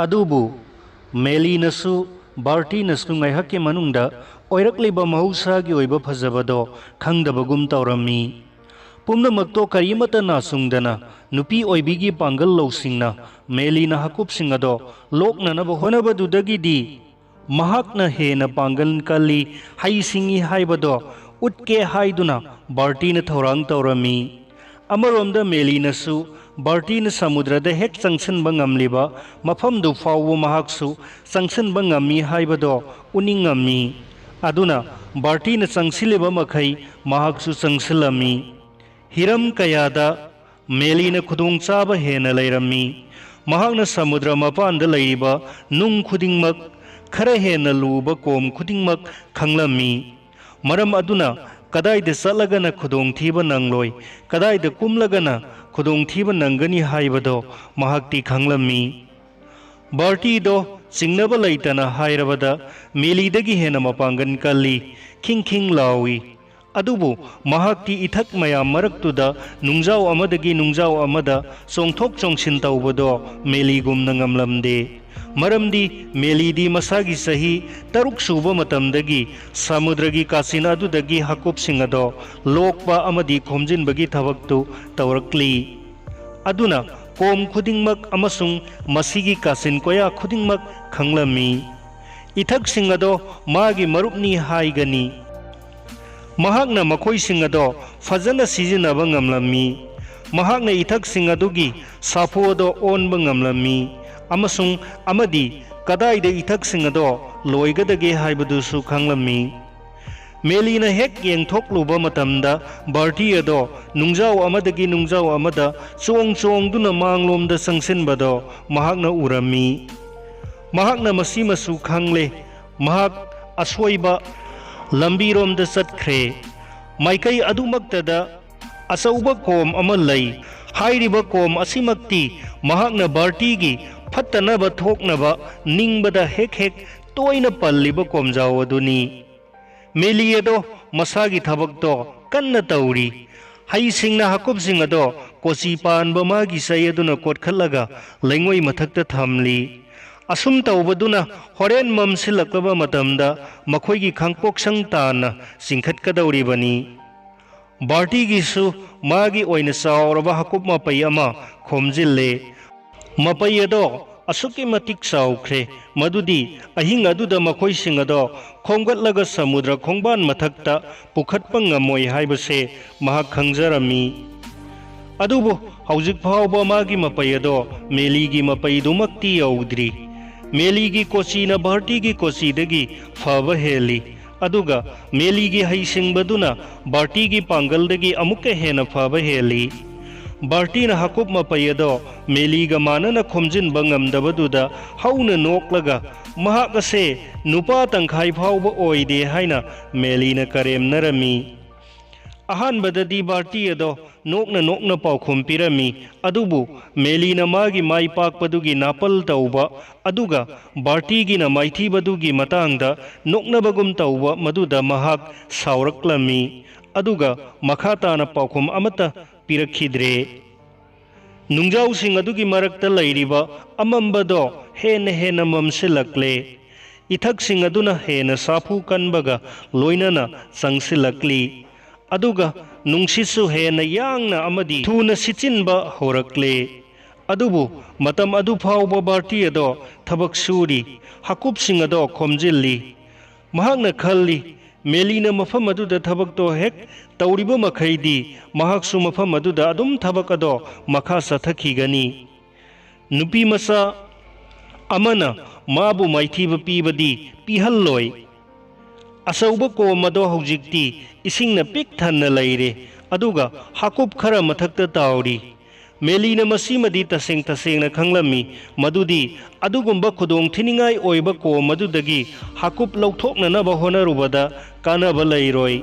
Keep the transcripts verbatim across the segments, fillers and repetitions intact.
ꯑꯗꯨꯕꯨ ꯃꯦꯂꯤꯅꯁꯨ ꯕꯥꯔꯇꯤꯅꯁꯨ ꯉꯥꯏꯍꯥꯛꯀꯤ ꯃꯅꯨꯡꯗ ꯑꯣꯏꯔꯛꯂꯤꯕ ꯃꯍꯧꯁꯥꯒꯤ ꯑꯣꯏꯕ ꯐꯖꯕꯗꯣ ꯈꯪꯗꯕꯒꯨꯝ ꯇꯧꯔꯝꯃꯤ꯫ ꯄꯨꯝꯅꯃꯛꯇꯣ ꯀꯔꯤꯃꯠꯇ ꯅꯥꯆꯨꯡꯗꯅ ꯅꯨꯄꯤ ꯑꯣꯏꯕꯤꯒꯤ ꯄꯥꯡꯒꯜ ꯂꯧꯁꯤꯡꯅ ꯃꯦꯂꯤꯅ ꯍꯥꯀꯨꯞꯁꯤꯡ ꯑꯗꯣ ꯂꯣꯛꯅꯅꯕ ꯍꯣꯠꯅꯕꯗꯨꯗꯒꯤꯗꯤ ꯃꯍꯥꯛꯅ ꯍꯦꯟꯅ ꯄꯥꯡꯒꯜ ꯀꯜꯂꯤ, ꯍꯩ ꯁꯤꯡꯏ ꯍꯥꯏꯕꯗꯣ ꯎꯠꯀꯦ ꯍꯥꯏꯗꯨꯅ ꯕꯥꯔꯇꯤꯅ ꯊꯧꯔꯥꯡ ꯇꯧꯔꯝꯃꯤ꯫ ꯑꯃꯔꯣꯝꯗ ꯃꯦꯂꯤꯅꯁꯨ ꯕꯥꯔꯇꯤꯅ ꯁꯃꯨꯗ꯭ꯔꯗ ꯍꯦꯛ ꯆꯪꯁꯤꯟꯕ ꯉꯝꯂꯤꯕ ꯃꯐꯝꯗꯨ ꯐꯥꯎꯕ ꯃꯍꯥꯛꯁꯨ ꯆꯪꯁꯤꯟꯕ ꯉꯝꯃꯤ ꯍꯥꯏꯕꯗꯣ ꯎꯠꯅꯤꯡꯉꯝꯃꯤ꯫ ꯑꯗꯨꯅ ꯕꯥꯔꯇꯤꯅ ꯆꯪꯁꯤꯜꯂꯤꯕ ꯃꯈꯩ ꯃꯍꯥꯛꯁꯨ ꯆꯪꯁꯤꯜꯂꯝꯃꯤ꯫ ꯍꯤꯔꯝ ꯀꯌꯥꯗ ꯃꯦꯂꯤꯅ ꯈꯨꯗꯣꯡꯆꯥꯕ ꯍꯦꯟꯅ ꯂꯩꯔꯝꯃꯤ꯫ ꯃꯍꯥꯛꯅ ꯁꯃꯨꯗ꯭ꯔ ꯃꯄꯥꯟꯗ ꯂꯩꯔꯤꯕ ꯅꯨꯡ ꯈꯨꯗꯤꯡꯃꯛ, ꯈꯔ ꯍꯦꯟꯅ ꯂꯨꯕ ꯀꯣꯝ ꯈꯨꯗꯤꯡꯃꯛ ꯈꯪꯂꯝꯃꯤ꯫ ꯃꯔꯝ ꯑꯗꯨꯅ ꯀꯗꯥꯏꯗ ꯆꯠꯂꯒꯅ ꯈꯨꯗꯣꯡꯊꯤꯕ ꯅꯪꯂꯣꯏ, ꯀꯗꯥꯏꯗ ꯀꯨꯝꯂꯒꯅ ꯈꯨꯗꯣꯡꯊꯤꯕ ꯅꯪꯒꯅꯤ ꯍꯥꯏꯕꯗꯣ ꯃꯍꯥꯛꯇꯤ ꯈꯪꯂꯝꯃꯤ꯫ ꯕꯥꯔꯇꯤꯗꯣ ꯆꯤꯡꯅꯕ ꯂꯩꯇꯅ ꯍꯥꯏꯔꯕꯗ ꯃꯦꯂꯤꯗꯒꯤ ꯍꯦꯟꯅ ꯃꯄꯥꯡꯒꯜ ꯀꯜꯂꯤ, ꯈꯤꯡ ꯈꯤꯡ ꯂꯥꯎꯏ꯫ ꯑꯗꯨꯕꯨ ꯃꯍꯥꯛꯇꯤ ꯏꯊꯛ ꯃꯌꯥꯝ ꯃꯔꯛꯇꯨꯗ ꯅꯨꯡꯖꯥꯎ ꯑꯃꯗꯒꯤ ꯅꯨꯡꯖꯥꯎ ꯑꯃꯗ ꯆꯣꯡꯊꯣꯛ ꯆꯣꯡꯁꯤꯟ ꯇꯧꯕꯗꯣ ꯃꯦꯂꯤꯒꯨꯝꯅ ꯉꯝꯂꯝꯗꯦ꯫ ꯃꯔꯝꯗꯤ ꯃꯦꯂꯤꯗꯤ ꯃꯁꯥꯒꯤ ꯆꯍꯤ ꯇꯔꯨꯛ ꯁꯨꯕ ꯃꯇꯝꯗꯒꯤ ꯁꯃꯨꯗ꯭ꯔꯒꯤ ꯀꯥꯆꯤꯟ ꯑꯗꯨꯗꯒꯤ ꯍꯥꯀꯨꯞꯁꯤꯡ ꯑꯗꯣ ꯂꯣꯛꯄ ꯑꯃꯗꯤ ꯈꯣꯝꯖꯤꯟꯕꯒꯤ ꯊꯕꯛꯇꯨ ꯇꯧꯔꯛꯂꯤ꯫ ꯑꯗꯨꯅ ꯀꯣꯝ ꯈꯨꯗꯤꯡꯃꯛ ꯑꯃꯁꯨꯡ ꯃꯁꯤꯒꯤ ꯀꯥꯆꯤꯟ ꯀꯣꯌꯥ ꯈꯨꯗꯤꯡꯃꯛ ꯈꯪꯂꯝꯃꯤ꯫ ꯏꯊꯛꯁꯤꯡ ꯑꯗꯣ ꯃꯥꯒꯤ ꯃꯔꯨꯞꯅꯤ ꯍꯥꯏꯒꯅꯤ꯫ ꯃꯍꯥꯛꯅ ꯃꯈꯣꯏꯁꯤꯡ ꯑꯗꯣ ꯐꯖꯅ ꯁꯤꯖꯤꯟꯅꯕ ꯉꯝꯂꯝꯃꯤ꯫ ꯃꯍꯥꯛꯅ ꯏꯊꯛꯁꯤꯡ ꯑꯗꯨꯒꯤ ꯁꯥꯐꯨ ꯑꯗꯣ ꯑꯣꯟꯕ ꯉꯝꯂꯝꯃꯤ ꯑꯃꯁꯨꯡ ꯑꯃꯗꯤ ꯀꯗꯥꯏꯗ ꯏꯊꯛꯁꯤꯡ ꯑꯗꯣ ꯂꯣꯏꯒꯗꯒꯦ ꯍꯥꯏꯕꯗꯨꯁꯨ ꯈꯪꯂꯝꯃꯤ꯫ ꯃꯦꯂꯤꯅ ꯍꯦꯛ ꯌꯦꯡꯊꯣꯛꯂꯨꯕ ꯃꯇꯝꯗ ꯕꯥꯔꯇꯤ ꯑꯗꯣ ꯅꯨꯡꯖꯥꯎ ꯑꯃꯗꯒꯤ ꯅꯨꯡꯖꯥꯎ ꯑꯃꯗ ꯆꯣꯡ ꯆꯣꯡꯗꯨꯅ ꯃꯥꯡꯂꯣꯝꯗ ꯆꯪꯁꯤꯟꯕꯗꯣ ꯃꯍꯥꯛꯅ ꯎꯔꯝꯃꯤ꯫ ꯃꯍꯥꯛꯅ ꯃꯁꯤꯃꯁꯨ ꯈꯪꯂꯦ, ꯃꯍꯥꯛ ꯑꯁꯣꯏꯕ ꯂꯝꯕꯤꯔꯣꯝꯗ ꯆꯠꯈ꯭ꯔꯦ꯫ ꯃꯥꯏꯀꯩ ꯑꯗꯨꯃꯛꯇꯗ ꯑꯆꯧꯕ ꯀꯣꯝ ꯑꯃ ꯂꯩ꯫ ꯍꯥꯏꯔꯤꯕ ꯀꯣꯝ ꯑꯁꯤꯃꯛꯇꯤ ꯃꯍꯥꯛꯅ ꯕꯥꯔꯇꯤꯒꯤ ꯐꯠꯇꯅꯕ ꯊꯣꯛꯅꯕ ꯅꯤꯡꯕꯗ ꯍꯦꯛ ꯍꯦꯛ ꯇꯣꯏꯅ ꯄꯜꯂꯤꯕ ꯀꯣꯝꯖꯥꯎ ꯑꯗꯨꯅꯤ꯫ ꯃꯦꯂꯤ ꯑꯗꯣ ꯃꯁꯥꯒꯤ ꯊꯕꯛꯇꯣ ꯀꯟꯅ ꯇꯧꯔꯤ꯫ ꯍꯩꯁꯤꯡꯅ ꯍꯥꯀꯨꯞꯁꯤꯡ ꯑꯗꯣ ꯀꯣꯆꯤ ꯄꯥꯟꯕ ꯃꯥꯒꯤ ꯆꯩ ꯑꯗꯨꯅ ꯀꯣꯠꯈꯠꯂꯒ ꯂꯩꯉꯣꯏ ꯃꯊꯛꯇ ꯊꯝꯂꯤ꯫ ꯑꯁꯨꯝ ꯇꯧꯕꯗꯨꯅ ꯍꯣꯔꯦꯟ ꯃꯝꯁꯤꯜꯂꯛꯂꯕ ꯃꯇꯝꯗ ꯃꯈꯣꯏꯒꯤ ꯈꯥꯡꯄꯣꯛꯁꯪ ꯇꯥꯟꯅ ꯆꯤꯡꯈꯠꯀꯗꯧꯔꯤꯕꯅꯤ꯫ ꯕꯥꯔꯇꯤꯒꯤꯁꯨ ꯃꯥꯒꯤ ꯑꯣꯏꯅ ꯆꯥꯎꯔꯕ ꯍꯀꯨꯞ ꯃꯄꯩ ꯑꯃ ꯈꯣꯝꯖꯤꯜꯂꯦ꯫ ꯃꯄꯩ ꯑꯗꯣ ꯑꯁꯨꯛꯀꯤ ꯃꯇꯤꯛ ꯆꯥꯎꯈ꯭ꯔꯦ, ꯃꯗꯨꯗꯤ ꯑꯍꯤꯡ ꯑꯗꯨꯗ ꯃꯈꯣꯏꯁꯤꯡ ꯑꯗꯣ ꯈꯣꯝꯒꯠꯂꯒ ꯁꯃꯨꯗ꯭ꯔ ꯈꯣꯡꯕꯥꯟ ꯃꯊꯛꯇ ꯄꯨꯈꯠꯄ ꯉꯝꯃꯣꯏ ꯍꯥꯏꯕꯁꯦ ꯃꯍꯥꯛ ꯈꯪꯖꯔꯝꯃꯤ꯫ ꯑꯗꯨꯕꯨ ꯍꯧꯖꯤꯛ ꯐꯥꯎꯕ ꯃꯥꯒꯤ ꯃꯄꯩ ꯑꯗꯣ ꯃꯦꯂꯤꯒꯤ ꯃꯄꯩꯗꯨꯃꯛꯇꯤ ꯌꯧꯗ꯭ꯔꯤ꯫ ꯃꯦꯂꯤꯒꯤ ꯀꯣꯆꯤꯅ ꯕꯥꯔꯇꯤꯒꯤ ꯀꯣꯆꯤꯗꯒꯤ ꯐꯕ ꯍꯦꯜꯂꯤ, ꯑꯗꯨꯒ ꯃꯦꯂꯤꯒꯤ ꯍꯩꯁꯤꯡꯕꯗꯨꯅ ꯕꯥꯔꯇꯤꯒꯤ ꯄꯥꯡꯒꯜꯗꯒꯤ ꯑꯃꯨꯛꯀ ꯍꯦꯟꯅ ꯐꯕ ꯍꯦꯜꯂꯤ꯫ ꯕꯥꯔꯇꯤꯅ ꯍꯀꯨꯞ ꯃꯄꯩ ꯑꯗꯣ ꯃꯦꯂꯤꯒ ꯃꯥꯟꯅꯅ ꯈꯣꯝꯖꯤꯟꯕ ꯉꯝꯗꯕꯗꯨꯗ ꯍꯧꯅ ꯅꯣꯛꯂꯒ, "ꯃꯍꯥꯛ ꯑꯁꯦ ꯅꯨꯄꯥ ꯇꯪꯈꯥꯏ ꯐꯥꯎꯕ ꯑꯣꯏꯗꯦ" ꯍꯥꯏꯅ ꯃꯦꯂꯤꯅ ꯀꯔꯦꯝꯅꯔꯝꯃꯤ꯫ ꯑꯍꯥꯟꯕꯗꯗꯤ ꯕꯥꯔꯇꯤ ꯑꯗꯣ ꯅꯣꯛꯅ ꯅꯣꯛꯅ ꯄꯥꯎꯈꯨꯝ ꯄꯤꯔꯝꯃꯤ, ꯑꯗꯨꯕꯨ ꯃꯦꯂꯤꯅ ꯃꯥꯒꯤ ꯃꯥꯏ ꯄꯥꯛꯄꯗꯨꯒꯤ ꯅꯥꯄꯜ ꯇꯧꯕ, ꯑꯗꯨꯒ ꯕꯥꯔꯇꯤꯒꯤꯅ ꯃꯥꯏꯊꯤꯕꯗꯨꯒꯤ ꯃꯇꯥꯡꯗ ꯅꯣꯛꯅꯕꯒꯨꯝ ꯇꯧꯕ, ꯃꯗꯨꯗ ꯃꯍꯥꯛ ꯁꯥꯎꯔꯛꯂꯝꯃꯤ꯫ ꯑꯗꯨꯒ ꯃꯈꯥ ꯇꯥꯅ ꯄꯥꯎꯈꯨꯝ ꯑꯃꯠꯇ ꯄꯤꯔꯛꯈꯤꯗ꯭ꯔꯦ꯫ ꯅꯨꯡꯖꯥꯎꯁꯤꯡ ꯑꯗꯨꯒꯤ ꯃꯔꯛꯇ ꯂꯩꯔꯤꯕ ꯑꯃꯝꯕꯗꯣ ꯍꯦꯟꯅ ꯍꯦꯟꯅ ꯃꯝꯁꯤꯜꯂꯛꯂꯦ꯫ ꯏꯊꯛꯁꯤꯡ ꯑꯗꯨꯅ ꯍꯦꯟꯅ ꯁꯥꯐꯨ ꯀꯟꯕꯒ ꯂꯣꯏꯅꯅ ꯆꯪꯁꯤꯜꯂꯛꯂꯤ, ꯑꯗꯨꯒ ꯅꯨꯡꯁꯤꯠꯁꯨ ꯍꯦꯟꯅ ꯌꯥꯡꯅ ꯑꯃꯗꯤ ꯊꯨꯅ ꯁꯤꯠꯆꯤꯟꯕ ꯍꯧꯔꯛꯂꯦ꯫ ꯑꯗꯨꯕꯨ ꯃꯇꯝ ꯑꯗꯨ ꯐꯥꯎꯕ ꯕꯥꯔꯇꯤ ꯑꯗꯣ ꯊꯕꯛ ꯁꯨꯔꯤ, ꯍꯀꯨꯞꯁꯤꯡ ꯑꯗꯣ ꯈꯣꯝꯖꯤꯜꯂꯤ꯫ ꯃꯍꯥꯛꯅ ꯈꯜꯂꯤ, ꯃꯦꯂꯤꯅ ꯃꯐꯝ ꯑꯗꯨꯗ ꯊꯕꯛꯇꯣ ꯍꯦꯛ ꯇꯧꯔꯤꯕ ꯃꯈꯩꯗꯤ ꯃꯍꯥꯛꯁꯨ ꯃꯐꯝ ꯑꯗꯨꯗ ꯑꯗꯨꯝ ꯊꯕꯛ ꯑꯗꯣ ꯃꯈꯥ ꯆꯠꯊꯈꯤꯒꯅꯤ꯫ ꯅꯨꯄꯤ ꯃꯆꯥ ꯑꯃꯅ ꯃꯥꯕꯨ ꯃꯥꯏꯊꯤꯕ ꯄꯤꯕꯗꯤ ꯄꯤꯍꯜꯂꯣꯏ꯫ ꯑꯆꯧꯕ ꯀꯣꯝ ꯑꯗꯣ ꯍꯧꯖꯤꯛꯇꯤ ꯏꯁꯤꯡꯅ ꯄꯤꯛ ꯊꯟꯅ ꯂꯩꯔꯦ, ꯑꯗꯨꯒ ꯍꯥꯀꯨꯞ ꯈꯔ ꯃꯊꯛꯇ ꯇꯥꯎꯔꯤ꯫ ꯃꯦꯂꯤꯅ ꯃꯁꯤꯃꯗꯤ ꯇꯁꯦꯡ ꯇꯁꯦꯡꯅ ꯈꯪꯂꯝꯃꯤ, ꯃꯗꯨꯗꯤ ꯑꯗꯨꯒꯨꯝꯕ ꯈꯨꯗꯣꯡ ꯊꯤꯅꯤꯡꯉꯥꯏ ꯑꯣꯏꯕ ꯀꯣꯝ ꯑꯗꯨꯗꯒꯤ ꯍꯥꯀꯨꯞ ꯂꯧꯊꯣꯛꯅꯅꯕ ꯍꯣꯠꯅꯔꯨꯕꯗ ꯀꯥꯟꯅꯕ ꯂꯩꯔꯣꯏ꯫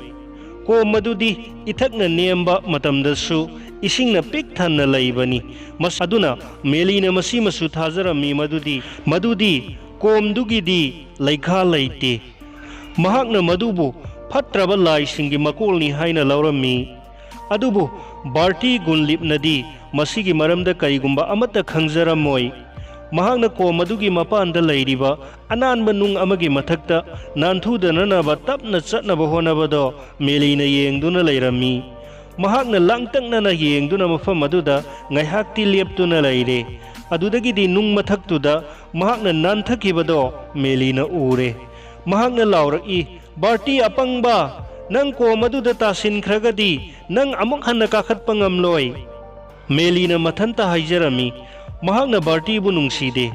ꯀꯣꯝ ꯑꯗꯨꯗꯤ ꯏꯊꯛꯅ ꯅꯦꯝꯕ ꯃꯇꯝꯗꯁꯨ ꯏꯁꯤꯡꯅ ꯄꯤꯛ ꯊꯟꯅ ꯂꯩꯕꯅꯤ꯫ ꯃꯁ-, ꯑꯗꯨꯅ ꯃꯦꯂꯤꯅ ꯃꯁꯤꯃꯁꯨ ꯊꯥꯖꯔꯝꯃꯤ, ꯃꯗꯨꯗꯤ, ꯃꯗꯨꯗꯤ ꯀꯣꯝꯗꯨꯒꯤꯗꯤ ꯂꯩꯈꯥ ꯂꯩꯇꯦ꯫ ꯃꯍꯥꯛꯅ ꯃꯗꯨꯕꯨ ꯐꯠꯇ꯭ꯔꯕ ꯂꯥꯏꯁꯤꯡꯒꯤ ꯃꯀꯣꯜꯅꯤ ꯍꯥꯏꯅ ꯂꯧꯔꯝꯃꯤ꯫ ꯑꯗꯨꯕꯨ ꯕꯥꯔꯇꯤ ꯒꯨꯟꯂꯤꯞꯅꯗꯤ ꯃꯁꯤꯒꯤ ꯃꯔꯝꯗ ꯀꯔꯤꯒꯨꯝꯕ ꯑꯃꯠꯇ ꯈꯪꯖꯔꯝꯃꯣꯏ꯫ ꯃꯍꯥꯛꯅ ꯀꯣꯝ ꯑꯗꯨꯒꯤ ꯃꯄꯥꯟꯗ ꯂꯩꯔꯤꯕ ꯑꯅꯥꯟꯕ ꯅꯨꯡ ꯑꯃꯒꯤ ꯃꯊꯛꯇ ꯅꯥꯟꯊꯨꯗꯅꯅꯕ ꯇꯞꯅ ꯆꯠꯅꯕ ꯍꯣꯠꯅꯕꯗꯣ ꯃꯦꯂꯤꯅ ꯌꯦꯡꯗꯨꯅ ꯂꯩꯔꯝꯃꯤ꯫ ꯃꯍꯥꯛꯅ ꯂꯥꯡꯇꯛꯅꯅ ꯌꯦꯡꯗꯨꯅ ꯃꯐꯝ ꯑꯗꯨꯗ ꯉꯥꯏꯍꯥꯛꯇꯤ ꯂꯦꯞꯇꯨꯅ ꯂꯩꯔꯦ꯫ ꯑꯗꯨꯗꯒꯤꯗꯤ ꯅꯨꯡ ꯃꯊꯛꯇꯨꯗ ꯃꯍꯥꯛꯅ ꯅꯥꯟꯊꯈꯤꯕꯗꯣ ꯃꯦꯂꯤꯅ ꯎꯔꯦ꯫ ꯃꯍꯥꯛꯅ ꯂꯥꯎꯔꯛꯏ, "ꯕꯥꯔꯇꯤ ꯑꯄꯪꯕ, ꯅꯪ ꯀꯣꯝ ꯑꯗꯨꯗ ꯇꯥꯁꯤꯟꯈ꯭ꯔꯒꯗꯤ ꯅꯪ ꯑꯃꯨꯛ ꯍꯟꯅ ꯀꯥꯈꯠꯄ ꯉꯝꯂꯣꯏ꯫" ꯃꯦꯂꯤꯅ ꯃꯊꯟꯇ ꯍꯥꯏꯖꯔꯝꯃꯤ꯫ ꯃꯍꯥꯛꯅ ꯕꯥꯔꯇꯤꯕꯨ ꯅꯨꯡꯁꯤꯗꯦ꯫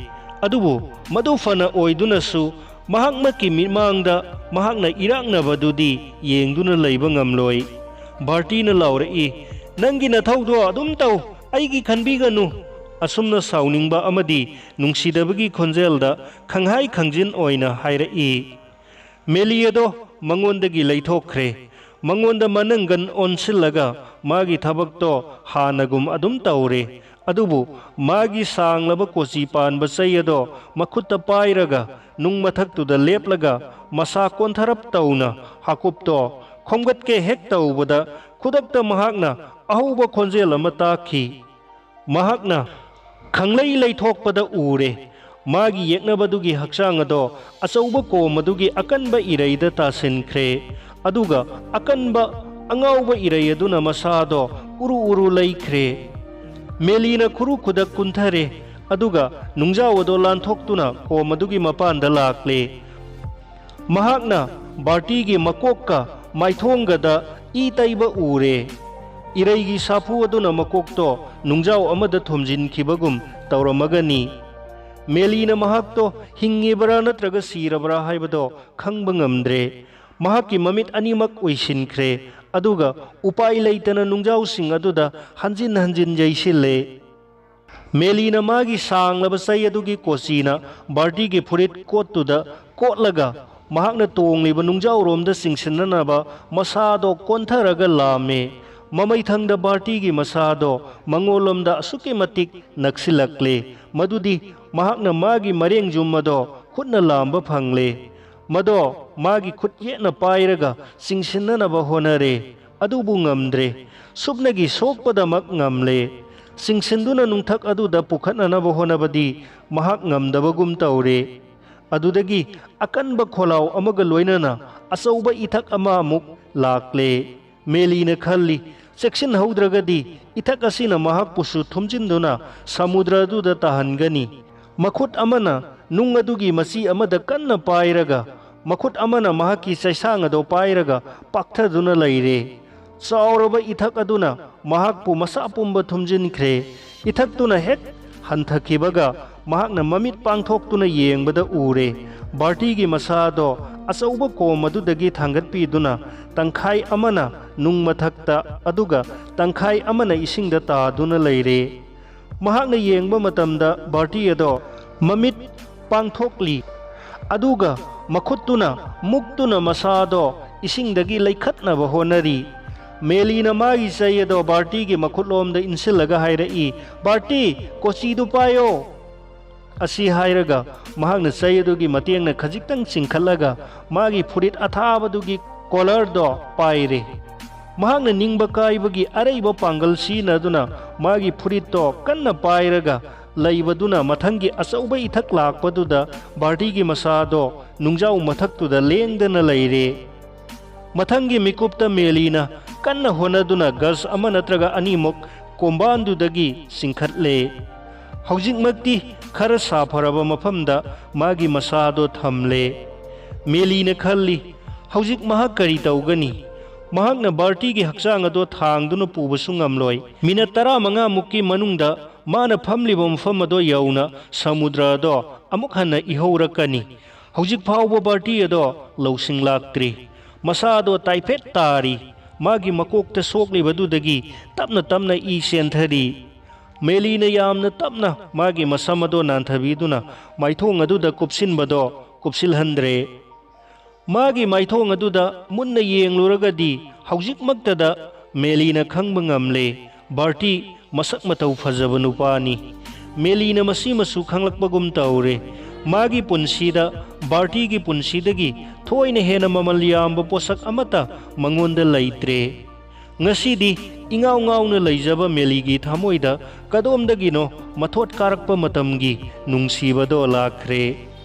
ꯑꯗꯨꯕꯨ ꯃꯗꯨ ꯐꯅ ꯑꯣꯏꯗꯨꯅꯁꯨ ꯃꯍꯥꯛꯃꯛꯀꯤ ꯃꯤꯠꯃꯥꯡꯗ ꯃꯍꯥꯛꯅ ꯏꯔꯥꯛꯅꯕꯗꯨꯗꯤ ꯌꯦꯡꯗꯨꯅ ꯂꯩꯕ ꯉꯝꯂꯣꯏ꯫ ꯕꯥꯔꯇꯤꯅ ꯂꯥꯎꯔꯛꯏ, "ꯅꯪꯒꯤ ꯅꯊꯧꯗꯣ ꯑꯗꯨꯝ ꯇꯧ, ꯑꯩꯒꯤ ꯈꯟꯕꯤꯒꯅꯨ꯫" ꯑꯁꯨꯝꯅ ꯁꯥꯎꯅꯤꯡꯕ ꯑꯃꯗꯤ ꯅꯨꯡꯁꯤꯗꯕꯒꯤ ꯈꯣꯟꯖꯦꯜꯗ ꯈꯪꯍꯥꯏ ꯈꯪꯖꯤꯟ ꯑꯣꯏꯅ ꯍꯥꯏꯔꯛꯏ꯫ ꯃꯦꯂꯤ ꯑꯗꯣ ꯃꯉꯣꯟꯗꯒꯤ ꯂꯩꯊꯣꯛꯈ꯭ꯔꯦ꯫ ꯃꯉꯣꯟꯗ ꯃꯅꯪꯒꯟ ꯑꯣꯟꯁꯤꯜꯂꯒ ꯃꯥꯒꯤ ꯊꯕꯛꯇꯣ ꯍꯥꯟꯅꯒꯨꯝ ꯑꯗꯨꯝ ꯇꯧꯔꯦ꯫ ꯑꯗꯨꯕꯨ ꯃꯥꯒꯤ ꯁꯥꯡꯂꯕ ꯀꯣꯆꯤ ꯄꯥꯟꯕ ꯆꯩ ꯑꯗꯣ ꯃꯈꯨꯠꯇ ꯄꯥꯏꯔꯒ ꯅꯨꯡ ꯃꯊꯛꯇꯨꯗ ꯂꯦꯞꯂꯒ ꯃꯁꯥ ꯀꯣꯟꯊꯔꯞ ꯇꯧꯅ ꯍꯥꯀꯨꯞꯇꯣ ꯈꯣꯝꯒꯠꯀꯦ ꯍꯦꯛ ꯇꯧꯕꯗ ꯈꯨꯗꯛꯇ ꯃꯍꯥꯛꯅ ꯑꯍꯧꯕ ꯈꯣꯟꯖꯦꯜ ꯑꯃ ꯇꯥꯈꯤ꯫ ꯃꯍꯥꯛꯅ ꯈꯪꯂꯩ ꯂꯩꯊꯣꯛꯄꯗ ꯎꯔꯦ꯫ ꯃꯥꯒꯤ ꯌꯦꯛꯅꯕꯗꯨꯒꯤ ꯍꯛꯆꯥꯡ ꯑꯗꯣ ꯑꯆꯧꯕ ꯀꯣꯝ ꯑꯗꯨꯒꯤ ꯑꯀꯟꯕ ꯏꯔꯩꯗ ꯇꯥꯁꯤꯟꯈ꯭ꯔꯦ꯫ ꯑꯗꯨꯒ ꯑꯀꯟꯕ ꯑꯉꯥꯎꯕ ꯏꯔꯩ ꯑꯗꯨꯅ ꯃꯁꯥꯗꯣ ꯎꯔꯨ ꯎꯔꯨ ꯂꯩꯈ꯭ꯔꯦ꯫ ꯃꯦꯂꯤꯅ ꯈꯨꯔꯨ ꯈꯨꯗꯛ ꯀꯨꯟꯊꯔꯦ꯫ ꯑꯗꯨꯒ ꯅꯨꯡꯖꯥꯎ ꯑꯗꯣ ꯂꯥꯟꯊꯣꯛꯇꯨꯅ ꯀꯣꯝ ꯑꯗꯨꯒꯤ ꯃꯄꯥꯟꯗ ꯂꯥꯛꯂꯦ꯫ ꯃꯍꯥꯛꯅ ꯕꯥꯔꯇꯤꯒꯤ ꯃꯀꯣꯛꯀ ꯃꯥꯏꯊꯣꯡꯒꯗ ꯏ ꯇꯩꯕ ꯎꯔꯦ꯫ ꯏꯔꯩꯒꯤ ꯁꯥꯐꯨ ꯑꯗꯨꯅ ꯃꯀꯣꯛꯇꯣ ꯅꯨꯡꯖꯥꯎ ꯑꯃꯗ ꯊꯣꯝꯖꯤꯟꯈꯤꯕꯒꯨꯝ ꯇꯧꯔꯝꯃꯒꯅꯤ꯫ ꯃꯦꯂꯤꯅ ꯃꯍꯥꯛꯇꯣ ꯍꯤꯡꯉꯤꯕꯔꯥ ꯅꯠꯇ꯭ꯔꯒ ꯁꯤꯔꯕꯔꯥ ꯍꯥꯏꯕꯗꯣ ꯈꯪꯕ ꯉꯝꯗ꯭ꯔꯦ꯫ ꯃꯍꯥꯛꯀꯤ ꯃꯃꯤꯠ ꯑꯅꯤꯃꯛ ꯎꯏꯁꯤꯟꯈ꯭ꯔꯦ, ꯑꯗꯨꯒ ꯎꯄꯥꯏ ꯂꯩꯇꯅ ꯅꯨꯡꯖꯥꯎꯁꯤꯡ ꯑꯗꯨꯗ ꯍꯟꯖꯤꯟ ꯍꯟꯖꯤꯟ ꯌꯩꯁꯤꯜꯂꯦ꯫ ꯃꯦꯂꯤꯅ ꯃꯥꯒꯤ ꯁꯥꯡꯂꯕ ꯆꯩ ꯑꯗꯨꯒꯤ ꯀꯣꯆꯤꯅ ꯕꯥꯔꯇꯤꯒꯤ ꯐꯨꯔꯤꯠ ꯀꯣꯠꯇꯨꯗ ꯀꯣꯠꯂꯒ ꯃꯍꯥꯛꯅ ꯇꯣꯡꯂꯤꯕ ꯅꯨꯡꯖꯥꯎꯔꯣꯝꯗ ꯆꯤꯡꯁꯤꯟꯅꯅꯕ ꯃꯁꯥꯗꯣ ꯀꯣꯟꯊꯔꯒ ꯂꯥꯝꯃꯦ꯫ ꯃꯃꯩꯊꯪꯗ ꯕꯥꯔꯇꯤꯒꯤ ꯃꯁꯥꯗꯣ ꯃꯉꯣꯟꯂꯣꯝꯗ ꯑꯁꯨꯛꯀꯤ ꯃꯇꯤꯛ ꯅꯛꯁꯤꯜꯂꯛꯂꯦ, ꯃꯗꯨꯗꯤ ꯃꯍꯥꯛꯅ ꯃꯥꯒꯤ ꯃꯔꯦꯡꯖꯨꯝ ꯑꯗꯣ ꯈꯨꯠꯅ ꯂꯥꯝꯕ ꯐꯪꯂꯦ꯫ ꯃꯗꯣ ꯃꯥꯒꯤ ꯈꯨꯠ ꯌꯦꯠꯅ ꯄꯥꯏꯔꯒ ꯆꯤꯡꯁꯤꯟꯅꯅꯕ ꯍꯣꯠꯅꯔꯦ, ꯑꯗꯨꯕꯨ ꯉꯝꯗ꯭ꯔꯦ꯫ ꯁꯨꯞꯅꯒꯤ ꯁꯣꯛꯄꯗꯃꯛ ꯉꯝꯂꯦ꯫ ꯆꯤꯡꯁꯤꯟꯗꯨꯅ ꯅꯨꯡꯊꯛ ꯑꯗꯨꯗ ꯄꯨꯈꯠꯅꯅꯕ ꯍꯣꯠꯅꯕꯗꯤ ꯃꯍꯥꯛ ꯉꯝꯗꯕꯒꯨꯝ ꯇꯧꯔꯦ꯫ ꯑꯗꯨꯗꯒꯤ ꯑꯀꯟꯕ ꯈꯣꯜꯂꯥꯎ ꯑꯃꯒ ꯂꯣꯏꯅꯅ ꯑꯆꯧꯕ ꯏꯊꯛ ꯑꯃ ꯑꯃꯨꯛ ꯂꯥꯛꯂꯦ꯫ ꯃꯦꯂꯤꯅ ꯈꯜꯂꯤ, ꯆꯦꯛꯁꯤꯟꯍꯧꯗ꯭ꯔꯒꯗꯤ ꯏꯊꯛ ꯑꯁꯤꯅ ꯃꯍꯥꯛꯄꯨꯁꯨ ꯊꯨꯝꯖꯤꯟꯗꯨꯅ ꯁꯃꯨꯗ꯭ꯔ ꯑꯗꯨꯗ ꯇꯥꯍꯟꯒꯅꯤ꯫ ꯃꯈꯨꯠ ꯑꯃꯅ ꯅꯨꯡ ꯑꯗꯨꯒꯤ ꯃꯆꯤ ꯑꯃꯗ ꯀꯟꯅ ꯄꯥꯏꯔꯒ, ꯃꯈꯨꯠ ꯑꯃꯅ ꯃꯍꯥꯛꯀꯤ ꯆꯩꯁꯥꯡ ꯑꯗꯨ ꯄꯥꯏꯔꯒ ꯄꯥꯛꯊꯗꯨꯅ ꯂꯩꯔꯦ꯫ ꯆꯥꯎꯔꯕ ꯏꯊꯛ ꯑꯗꯨꯅ ꯃꯍꯥꯛꯄꯨ ꯃꯁꯥ ꯄꯨꯝꯕ ꯊꯨꯝꯖꯤꯟꯈ꯭ꯔꯦ꯫ ꯏꯊꯛꯇꯨꯅ ꯍꯦꯛ ꯍꯟꯊꯈꯤꯕꯒ ꯃꯍꯥꯛꯅ ꯃꯃꯤꯠ ꯄꯥꯡꯊꯣꯛꯇꯨꯅ ꯌꯦꯡꯕꯗ ꯎꯔꯦ, ꯕꯥꯔꯇꯤꯒꯤ ꯃꯁꯥꯗꯣ ꯑꯆꯧꯕ ꯀꯣꯝ ꯑꯗꯨꯗꯒꯤ ꯊꯥꯡꯒꯠꯄꯤꯗꯨꯅ ꯇꯪꯈꯥꯏ ꯑꯃꯅ ꯅꯨꯡ ꯃꯊꯛꯇ, ꯑꯗꯨꯒ ꯇꯪꯈꯥꯏ ꯑꯃꯅ ꯏꯁꯤꯡꯗ ꯇꯥꯗꯨꯅ ꯂꯩꯔꯦ꯫ ꯃꯍꯥꯛꯅ ꯌꯦꯡꯕ ꯃꯇꯝꯗ ꯕꯥꯔꯇꯤ ꯑꯗꯣ ꯃꯃꯤꯠ ꯄꯥꯡꯊꯣꯛꯂꯤ, ꯑꯗꯨꯒ ꯃꯈꯨꯠꯇꯨꯅ ꯃꯨꯛꯇꯨꯅ ꯃꯁꯥꯗꯣ ꯏꯁꯤꯡꯗꯒꯤ ꯂꯩꯈꯠꯅꯕ ꯍꯣꯠꯅꯔꯤ꯫ ꯃꯦꯂꯤꯅ ꯃꯥꯒꯤ ꯆꯩ ꯑꯗꯣ ꯕꯥꯔꯇꯤꯒꯤ ꯃꯈꯨꯠꯂꯣꯝꯗ ꯏꯟꯁꯤꯜꯂꯒ ꯍꯥꯏꯔꯛꯏ, "ꯕꯥꯔꯇꯤ, ꯀꯣꯆꯤꯗꯨ ꯄꯥꯏꯌꯣ!" ꯑꯁꯤ ꯍꯥꯏꯔꯒ ꯃꯍꯥꯛꯅ ꯆꯩ ꯑꯗꯨꯒꯤ ꯃꯇꯦꯡꯅ ꯈꯖꯤꯛꯇꯪ ꯆꯤꯡꯈꯠꯂꯒ ꯃꯥꯒꯤ ꯐꯨꯔꯤꯠ ꯑꯊꯥꯕꯗꯨꯒꯤ ꯀꯣꯂꯔꯗꯣ ꯄꯥꯏꯔꯦ꯫ ꯃꯍꯥꯛꯅ ꯅꯤꯡꯕ ꯀꯥꯏꯕꯒꯤ ꯑꯔꯩꯕ ꯄꯥꯡꯒꯜ ꯁꯤꯖꯤꯟꯅꯗꯨꯅ ꯃꯥꯒꯤ ꯐꯨꯔꯤꯠꯇꯣ ꯀꯟꯅ ꯄꯥꯏꯔꯒ ꯂꯩꯕꯗꯨꯅ ꯃꯊꯪꯒꯤ ꯑꯆꯧꯕ ꯏꯊꯛ ꯂꯥꯛꯄꯗꯨꯗ ꯕꯥꯔꯇꯤꯒꯤ ꯃꯁꯥꯗꯣ ꯅꯨꯡꯖꯥꯎ ꯃꯊꯛꯇꯨꯗ ꯂꯦꯡꯗꯅ ꯂꯩꯔꯦ꯫ ꯃꯊꯪꯒꯤ ꯃꯤꯀꯨꯞꯇ ꯃꯦꯂꯤꯅ ꯀꯟꯅ ꯍꯣꯠꯅꯗꯨꯅ ꯒꯖ ꯑꯃ ꯅꯠꯇ꯭ꯔꯒ ꯑꯅꯤꯃꯨꯛ ꯀꯣꯝꯕꯥꯟꯗꯨꯗꯒꯤ ꯆꯤꯡꯈꯠꯂꯦ꯫ ꯍꯧꯖꯤꯛꯃꯛꯇꯤ ꯈꯔ ꯁꯥꯐꯔꯕ ꯃꯐꯝꯗ ꯃꯥꯒꯤ ꯃꯁꯥꯗꯣ ꯊꯝꯂꯦ꯫ ꯃꯦꯂꯤꯅ ꯈꯜꯂꯤ, "ꯍꯧꯖꯤꯛ ꯃꯍꯥꯛ ꯀꯔꯤ ꯇꯧꯒꯅꯤ? ꯃꯍꯥꯛꯅ ꯕꯥꯔꯇꯤꯒꯤ ꯍꯛꯆꯥꯡ ꯑꯗꯣ ꯊꯥꯡꯗꯨꯅ ꯄꯨꯕꯁꯨ ꯉꯝꯂꯣꯏ꯫ ꯃꯤꯅꯠ ꯇꯔꯥꯃꯉꯥ ꯃꯨꯛꯀꯤ ꯃꯅꯨꯡꯗ ꯃꯥꯅ ꯐꯝꯂꯤꯕ ꯃꯐꯝ ꯑꯗꯣ ꯌꯧꯅ ꯁꯃꯨꯗ꯭ꯔ ꯑꯗꯣ ꯑꯃꯨꯛ ꯍꯟꯅ ꯏꯍꯧꯔꯛꯀꯅꯤ꯫ ꯍꯧꯖꯤꯛ ꯐꯥꯎꯕ ꯕꯥꯔꯇꯤ ꯑꯗꯣ ꯂꯧꯁꯤꯡ ꯂꯥꯛꯇ꯭ꯔꯤ꯫ ꯃꯁꯥꯗꯣ ꯇꯥꯏꯐꯦꯠ ꯇꯥꯔꯤ꯫ ꯃꯥꯒꯤ ꯃꯀꯣꯛꯇ ꯁꯣꯛꯂꯤꯕꯗꯨꯗꯒꯤ ꯇꯞꯅ ꯇꯞꯅ ꯏ ꯆꯦꯟꯊꯔꯤ꯫" ꯃꯦꯂꯤꯅ ꯌꯥꯝꯅ ꯇꯞꯅ ꯃꯥꯒꯤ ꯃꯁꯝ ꯑꯗꯣ ꯅꯥꯟꯊꯕꯤꯗꯨꯅ ꯃꯥꯏꯊꯣꯡ ꯑꯗꯨꯗ ꯀꯨꯞꯁꯤꯟꯕꯗꯣ ꯀꯨꯞꯁꯤꯜꯍꯟꯗ꯭ꯔꯦ꯫ ꯃꯥꯒꯤ ꯃꯥꯏꯊꯣꯡ ꯑꯗꯨꯗ ꯃꯨꯟꯅ ꯌꯦꯡꯂꯨꯔꯒꯗꯤ ꯍꯧꯖꯤꯛꯃꯛꯇꯗ ꯃꯦꯂꯤꯅ ꯈꯪꯕ ꯉꯝꯂꯦ, ꯕꯥꯔꯇꯤ ꯃꯁꯛ ꯃꯇꯧ ꯐꯖꯕ ꯅꯨꯄꯥꯅꯤ꯫ ꯃꯦꯂꯤꯅ ꯃꯁꯤꯃꯁꯨ ꯈꯪꯂꯛꯄꯒꯨꯝ ꯇꯧꯔꯦ꯫ ꯃꯥꯒꯤ ꯄꯨꯟꯁꯤꯗ ꯕꯥꯔꯇꯤꯒꯤ ꯄꯨꯟꯁꯤꯗꯒꯤ ꯊꯣꯏꯅ ꯍꯦꯟꯅ ꯃꯃꯜ ꯌꯥꯝꯕ ꯄꯣꯠꯁꯛ ꯑꯃꯠꯇ ꯃꯉꯣꯟꯗ ꯂꯩꯇ꯭ꯔꯦ꯫ ꯉꯁꯤꯗꯤ ꯏꯉꯥꯎ ꯉꯥꯎꯅ ꯂꯩꯖꯕ ꯃꯦꯂꯤꯒꯤ ꯊꯃꯣꯏꯗ ꯀꯗꯣꯝꯗꯒꯤꯅꯣ ꯃꯊꯣꯠ ꯀꯥꯔꯛꯄ ꯃꯇꯝꯒꯤ ꯅꯨꯡꯁꯤꯕꯗꯣ ꯂꯥꯛꯈ꯭ꯔꯦ꯫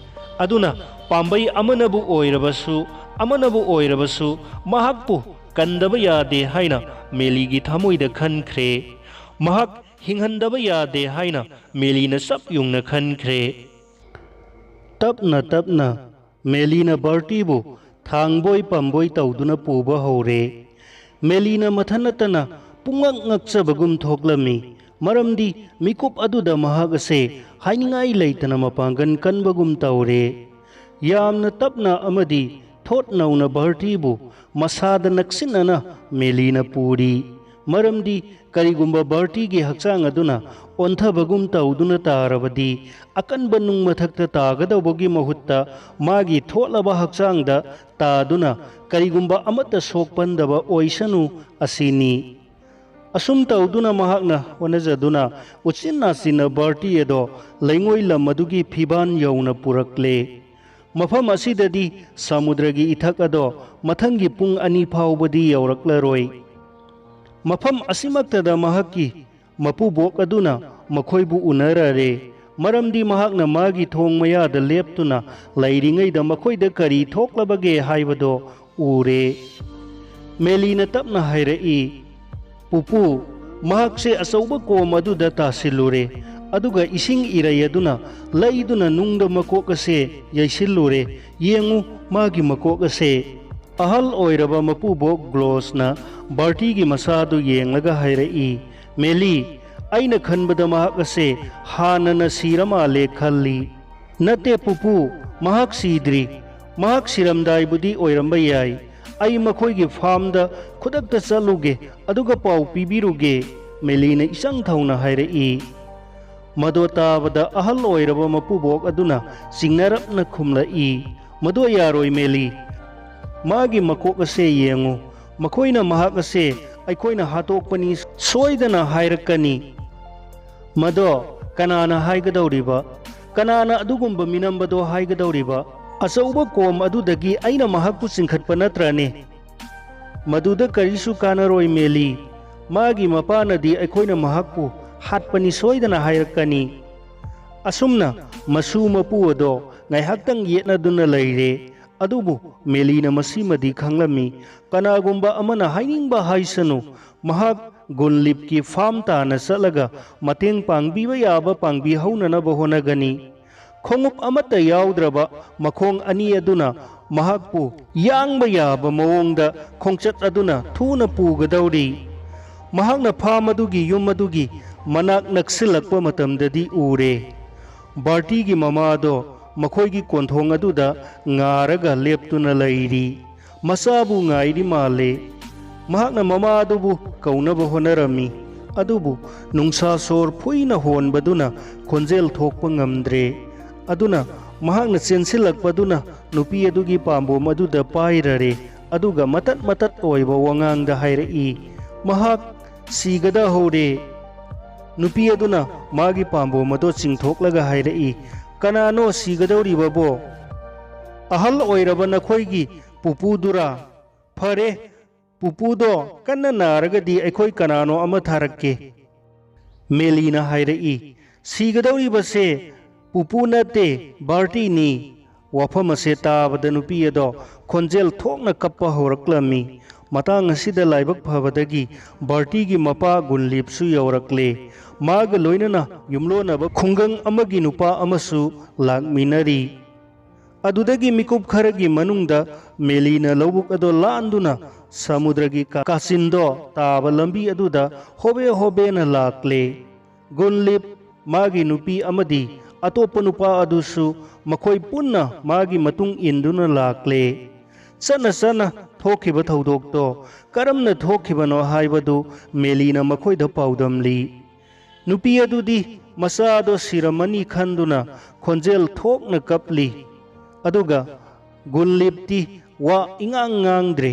ꯑꯗꯨꯅ ꯄꯥꯝꯕꯩ ꯑꯃꯅꯕꯨ ꯑꯣꯏꯔꯕꯁꯨ, ꯑꯃꯅꯕꯨ ꯑꯣꯏꯔꯕꯁꯨ ꯃꯍꯥꯛꯄꯨ ꯀꯟꯗꯕ ꯌꯥꯗꯦ ꯍꯥꯏꯅ ꯃꯦꯂꯤꯒꯤ ꯊꯃꯣꯏꯗ ꯈꯟꯈ꯭ꯔꯦ꯫ ꯃꯍꯥꯛ ꯍꯤꯡꯍꯟꯗꯕ ꯌꯥꯗꯦ ꯍꯥꯏꯅ ꯃꯦꯂꯤꯅ ꯆꯞ ꯌꯨꯡꯅ ꯈꯟꯈ꯭ꯔꯦ꯫ ꯇꯞꯅ ꯇꯞꯅ ꯃꯦꯂꯤꯅ ꯕꯥꯔꯇꯤꯕꯨ ꯊꯥꯡꯕꯣꯏ ꯄꯥꯝꯕꯣꯏ ꯇꯧꯗꯨꯅ ꯄꯨꯕ ꯍꯧꯔꯦ꯫ ꯃꯦꯂꯤꯅ ꯃꯊꯟ ꯅꯠꯇꯅ ꯄꯨꯡꯉꯛ ꯉꯛꯆꯕꯒꯨꯝ ꯊꯣꯛꯂꯝꯃꯤ, ꯃꯔꯝꯗꯤ ꯃꯤꯀꯨꯞ ꯑꯗꯨꯗ ꯃꯍꯥꯛ ꯑꯁꯦ ꯍꯥꯏꯅꯤꯡꯉꯥꯏ ꯂꯩꯇꯅ ꯃꯄꯥꯡꯒꯜ ꯀꯟꯕꯒꯨꯝ ꯇꯧꯔꯦ꯫ ꯌꯥꯝꯅ ꯇꯞꯅ ꯑꯃꯗꯤ ꯊꯣꯠ ꯅꯧꯅ ꯕꯥꯔꯇꯤꯕꯨ ꯃꯁꯥꯗ ꯅꯛꯁꯤꯟꯅꯅ ꯃꯦꯂꯤꯅ ꯄꯨꯔꯤ, ꯃꯔꯝꯗꯤ ꯀꯔꯤꯒꯨꯝꯕ ꯕꯥꯔꯇꯤꯒꯤ ꯍꯛꯆꯥꯡ ꯑꯗꯨꯅ ꯑꯣꯟꯊꯕꯒꯨꯝ ꯇꯧꯗꯨꯅ ꯇꯥꯔꯕꯗꯤ, ꯑꯀꯟꯕ ꯅꯨꯡ ꯃꯊꯛꯇ ꯇꯥꯒꯗꯧꯕꯒꯤ ꯃꯍꯨꯠꯇ ꯃꯥꯒꯤ ꯊꯣꯠꯂꯕ ꯍꯛꯆꯥꯡꯗ ꯇꯥꯗꯨꯅ ꯀꯔꯤꯒꯨꯝꯕ ꯑꯃꯠꯇ ꯁꯣꯛꯄꯟꯗꯕ ꯑꯣꯏꯁꯅꯨ ꯑꯁꯤꯅꯤ꯫ ꯑꯁꯨꯝ ꯇꯧꯗꯨꯅ ꯃꯍꯥꯛꯅ ꯍꯣꯠꯅꯖꯗꯨꯅ ꯎꯆꯤꯟ ꯅꯥꯆꯤꯟꯅ ꯕꯥꯔꯇꯤ ꯑꯗꯣ ꯂꯩꯉꯣꯏ ꯂꯝ ꯑꯗꯨꯒꯤ ꯐꯤꯕꯥꯟ ꯌꯧꯅ ꯄꯨꯔꯛꯂꯦ꯫ ꯃꯐꯝ ꯑꯁꯤꯗꯗꯤ ꯁꯃꯨꯗ꯭ꯔꯒꯤ ꯏꯊꯛ ꯑꯗꯣ ꯃꯊꯪꯒꯤ ꯄꯨꯡ ꯑꯅꯤ ꯐꯥꯎꯕꯗꯤ ꯌꯧꯔꯛꯂꯔꯣꯏ꯫ ꯃꯐꯝ ꯑꯁꯤꯃꯛꯇꯗ ꯃꯍꯥꯛꯀꯤ ꯃꯄꯨꯕꯣꯛ ꯑꯗꯨꯅ ꯃꯈꯣꯏꯕꯨ ꯎꯅꯔꯔꯦ, ꯃꯔꯝꯗꯤ ꯃꯍꯥꯛꯅ ꯃꯥꯒꯤ ꯊꯣꯡ ꯃꯌꯥꯗ ꯂꯦꯞꯇꯨꯅ ꯂꯩꯔꯤꯉꯩꯗ ꯃꯈꯣꯏꯗ ꯀꯔꯤ ꯊꯣꯛꯂꯕꯒꯦ ꯍꯥꯏꯕꯗꯣ ꯎꯔꯦ꯫ ꯃꯦꯂꯤꯅ ꯇꯞꯅ ꯍꯥꯏꯔꯛꯏ, "ꯄꯨꯄꯨ, ꯃꯍꯥꯛꯁꯦ ꯑꯆꯧꯕ ꯀꯣꯝ ꯑꯗꯨꯗ ꯇꯥꯁꯤꯜꯂꯨꯔꯦ, ꯑꯗꯨꯒ ꯏꯁꯤꯡ ꯏꯔꯩ ꯑꯗꯨꯅ ꯂꯩꯗꯨꯅ ꯅꯨꯡꯗ ꯃꯀꯣꯛ ꯑꯁꯦ ꯌꯩꯁꯤꯜꯂꯨꯔꯦ꯫ ꯌꯦꯡꯉꯨ, ꯃꯥꯒꯤ ꯃꯀꯣꯛ ꯑꯁꯦ!" ꯑꯍꯜ ꯑꯣꯏꯔꯕ ꯃꯄꯨꯕꯣꯛ ꯒ꯭ꯂꯣꯁꯅ ꯕꯥꯔꯇꯤꯒꯤ ꯃꯁꯥꯗꯨ ꯌꯦꯡꯂꯒ ꯍꯥꯏꯔꯛꯏ, "ꯃꯦꯂꯤ, ꯑꯩꯅ ꯈꯟꯕꯗ ꯃꯍꯥꯛ ꯑꯁꯦ ꯍꯥꯟꯅꯅ ꯁꯤꯔ ꯃꯥꯜꯂꯦ ꯈꯜꯂꯤ꯫" "ꯅꯠꯇꯦ ꯄꯨꯄꯨ, ꯃꯍꯥꯛ ꯁꯤꯗ꯭ꯔꯤ꯫ ꯃꯍꯥꯛ ꯁꯤꯔꯝꯗꯥꯏꯕꯨꯗꯤ ꯑꯣꯏꯔꯝꯕ ꯌꯥꯏ꯫ ꯑꯩ ꯃꯈꯣꯏꯒꯤ ꯐꯥꯔꯝꯗ ꯈꯨꯗꯛꯇ ꯆꯠꯂꯨꯒꯦ, ꯑꯗꯨꯒ ꯄꯥꯎ ꯄꯤꯕꯤꯔꯨꯒꯦ," ꯃꯦꯂꯤꯅ ꯏꯆꯪ ꯊꯧꯅ ꯍꯥꯏꯔꯛꯏ꯫ ꯃꯗꯣ ꯇꯥꯕꯗ ꯑꯍꯜ ꯑꯣꯏꯔꯕ ꯃꯄꯨꯕꯣꯛ ꯑꯗꯨꯅ ꯆꯤꯡꯅꯔꯞꯅ ꯈꯨꯝꯂꯛꯏ, "ꯃꯗꯣ ꯌꯥꯔꯣꯏ, ꯃꯦꯂꯤ꯫ ꯃꯥꯒꯤ ꯃꯀꯣꯛ ꯑꯁꯦ ꯌꯦꯡꯉꯨ꯫ ꯃꯈꯣꯏꯅ ꯃꯍꯥꯛ ꯑꯁꯦ ꯑꯩꯈꯣꯏꯅ ꯍꯥꯠꯇꯣꯛꯄꯅꯤ ꯁꯣꯏꯗꯅ ꯍꯥꯏꯔꯛꯀꯅꯤ꯫" "ꯃꯗꯣ ꯀꯅꯥꯅ ꯍꯥꯏꯒꯗꯧꯔꯤꯕ? ꯀꯅꯥꯅ ꯑꯗꯨꯒꯨꯝꯕ ꯃꯤꯅꯝꯕꯗꯣ ꯍꯥꯏꯒꯗꯧꯔꯤꯕ? ꯑꯆꯧꯕ ꯀꯣꯝ ꯑꯗꯨꯗꯒꯤ ꯑꯩꯅ ꯃꯍꯥꯛꯄꯨ ꯆꯤꯡꯈꯠꯄ ꯅꯠꯇ꯭ꯔꯅꯦ?" "ꯃꯗꯨꯗ ꯀꯔꯤꯁꯨ ꯀꯥꯟꯅꯔꯣꯏ, ꯃꯦꯂꯤ꯫ ꯃꯥꯒꯤ ꯃꯄꯥꯅꯗꯤ ꯑꯩꯈꯣꯏꯅ ꯃꯍꯥꯛꯄꯨ ꯍꯥꯠꯄꯅꯤ ꯁꯣꯏꯗꯅ ꯍꯥꯏꯔꯛꯀꯅꯤ"꯫ ꯑꯁꯨꯝꯅ ꯃꯁꯨ ꯃꯄꯨ ꯑꯗꯣ ꯉꯥꯏꯍꯥꯛꯇꯪ ꯌꯦꯠꯅꯗꯨꯅ ꯂꯩꯔꯦ꯫ ꯑꯗꯨꯕꯨ ꯃꯦꯂꯤꯅ ꯃꯁꯤꯃꯗꯤ ꯈꯪꯂꯝꯃꯤ, ꯀꯅꯥꯒꯨꯝꯕ ꯑꯃꯅ ꯍꯥꯏꯅꯤꯡꯕ ꯍꯥꯏꯁꯅꯨ, ꯃꯍꯥꯛ ꯒꯨꯟꯂꯤꯞꯀꯤ ꯐꯥꯝ ꯇꯥꯟꯅ ꯆꯠꯂꯒ ꯃꯇꯦꯡ ꯄꯥꯡꯕꯤꯕ ꯌꯥꯕ ꯄꯥꯡꯕꯤꯍꯧꯅꯅꯕ ꯍꯣꯠꯅꯒꯅꯤ꯫ ꯈꯣꯡꯎꯞ ꯑꯃꯠꯇ ꯌꯥꯎꯗ꯭ꯔꯕ ꯃꯈꯣꯡ ꯑꯅꯤ ꯑꯗꯨꯅ ꯃꯍꯥꯛꯄꯨ ꯌꯥꯡꯕ ꯌꯥꯕ ꯃꯑꯣꯡꯗ ꯈꯣꯡꯆꯠ ꯑꯗꯨꯅ ꯊꯨꯅ ꯄꯨꯒꯗꯧꯔꯤ꯫ ꯃꯍꯥꯛꯅ ꯐꯥꯝ ꯑꯗꯨꯒꯤ ꯌꯨꯝ ꯑꯗꯨꯒꯤ ꯃꯅꯥꯛ ꯅꯛꯁꯤꯜꯂꯛꯄ ꯃꯇꯝꯗꯗꯤ ꯎꯔꯦ꯫ ꯕꯥꯔꯇꯤꯒꯤ ꯃꯃꯥꯗꯣ ꯃꯈꯣꯏꯒꯤ ꯀꯣꯟꯊꯣꯡ ꯑꯗꯨꯗ ꯉꯥꯔꯒ ꯂꯦꯞꯇꯨꯅ ꯂꯩꯔꯤ꯫ ꯃꯆꯥꯕꯨ ꯉꯥꯏꯔꯤ ꯃꯥꯜꯂꯦ꯫ ꯃꯍꯥꯛꯅ ꯃꯃꯥ ꯑꯗꯨꯕꯨ ꯀꯧꯅꯕ ꯍꯣꯠꯅꯔꯝꯃꯤ, ꯑꯗꯨꯕꯨ ꯅꯨꯡꯁꯥ ꯁꯣꯔ ꯐꯨꯏꯅ ꯍꯣꯟꯕꯗꯨꯅ ꯈꯣꯟꯖꯦꯜ ꯊꯣꯛꯄ ꯉꯝꯗ꯭ꯔꯦ꯫ ꯑꯗꯨꯅ ꯃꯍꯥꯛꯅ ꯆꯦꯟꯁꯤꯜꯂꯛꯄꯗꯨꯅ ꯅꯨꯄꯤ ꯑꯗꯨꯒꯤ ꯄꯥꯝꯕꯣꯝ ꯑꯗꯨꯗ ꯄꯥꯏꯔꯔꯦ, ꯑꯗꯨꯒ ꯃꯇꯠ ꯃꯇꯠ ꯑꯣꯏꯕ ꯋꯥꯉꯥꯡꯗ ꯍꯥꯏꯔꯛꯏ, "ꯃꯍꯥꯛ ꯁꯤꯒꯗꯍꯧꯔꯦ"꯫ ꯅꯨꯄꯤ ꯑꯗꯨꯅ ꯃꯥꯒꯤ ꯄꯥꯝꯕꯣꯝ ꯑꯗꯨ ꯆꯤꯡꯊꯣꯛꯂꯒ ꯍꯥꯏꯔꯛꯏ, "ꯀꯅꯥꯅꯣ ꯁꯤꯒꯗꯧꯔꯤꯕꯕꯣ? ꯑꯍꯜ ꯑꯣꯏꯔꯕ ꯅꯈꯣꯏꯒꯤ ꯄꯨꯄꯨꯗꯨꯔꯥ? ꯐꯔꯦ, ꯄꯨꯄꯨꯗꯣ ꯀꯟꯅ ꯅꯥꯔꯒꯗꯤ ꯑꯩꯈꯣꯏ ꯀꯅꯥꯅꯣ ꯑꯃ ꯊꯥꯔꯛꯀꯦ"꯫ ꯃꯦꯂꯤꯅ ꯍꯥꯏꯔꯛꯏ, "ꯁꯤꯒꯗꯧꯔꯤꯕꯁꯦ ꯄꯨꯄꯨ ꯅꯠꯇꯦ, ꯕꯥꯔꯇꯤꯅꯤ"꯫ ꯋꯥꯐꯝ ꯑꯁꯦ ꯇꯥꯕꯗ ꯅꯨꯄꯤ ꯑꯗꯣ ꯈꯣꯟꯖꯦꯜ ꯊꯣꯛꯅ ꯀꯞꯄ ꯍꯧꯔꯛꯂꯝꯃꯤ꯫ ꯃꯇꯥꯡ ꯑꯁꯤꯗ ꯂꯥꯏꯕꯛ ꯐꯕꯗꯒꯤ ꯕꯥꯔꯇꯤꯒꯤ ꯃꯄꯥ ꯒꯨꯟꯂꯤꯞꯁꯨ ꯌꯧꯔꯛꯂꯦ꯫ ꯃꯥꯒ ꯂꯣꯏꯅꯅ ꯌꯨꯝꯂꯣꯟꯅꯕ ꯈꯨꯡꯒꯪ ꯑꯃꯒꯤ ꯅꯨꯄꯥ ꯑꯃꯁꯨ ꯂꯥꯛꯃꯤꯟꯅꯔꯤ꯫ ꯑꯗꯨꯗꯒꯤ ꯃꯤꯀꯨꯞ ꯈꯔꯒꯤ ꯃꯅꯨꯡꯗ ꯃꯦꯂꯤꯅ ꯂꯧꯕꯨꯛ ꯑꯗꯣ ꯂꯥꯟꯗꯨꯅ ꯁꯃꯨꯗ꯭ꯔꯒꯤ ꯀꯥ-, ꯀꯥꯆꯤꯟꯗꯣ ꯇꯥꯕ ꯂꯝꯕꯤ ꯑꯗꯨꯗ ꯍꯣꯕꯦ ꯍꯣꯕꯦꯅ ꯂꯥꯛꯂꯦ꯫ ꯒꯨꯟꯂꯤꯞ, ꯃꯥꯒꯤ ꯅꯨꯄꯤ ꯑꯃꯗꯤ ꯑꯇꯣꯞꯄ ꯅꯨꯄꯥ ꯑꯗꯨꯁꯨ ꯃꯈꯣꯏ ꯄꯨꯟꯅ ꯃꯥꯒꯤ ꯃꯇꯨꯡ ꯏꯟꯗꯨꯅ ꯂꯥꯛꯂꯦ꯫ ꯆꯠꯅ ꯆꯠꯅ ꯊꯣꯛꯈꯤꯕ ꯊꯧꯗꯣꯛꯇꯣ ꯀꯔꯝꯅ ꯊꯣꯛꯈꯤꯕꯅꯣ ꯍꯥꯏꯕꯗꯨ ꯃꯦꯂꯤꯅ ꯃꯈꯣꯏꯗ ꯄꯥꯎꯗꯝꯂꯤ꯫ ꯅꯨꯄꯤ ꯑꯗꯨꯗꯤ ꯃꯆꯥꯗꯣ ꯁꯤꯔꯝꯃꯅꯤ ꯈꯟꯗꯨꯅ ꯈꯣꯟꯖꯦꯜ ꯊꯣꯛꯅ ꯀꯞꯂꯤ꯫ ꯑꯗꯨꯒ ꯒꯨꯟꯂꯤꯞꯇꯤ ꯋꯥ ꯏꯉꯥꯡ ꯉꯥꯡꯗ꯭ꯔꯦ꯫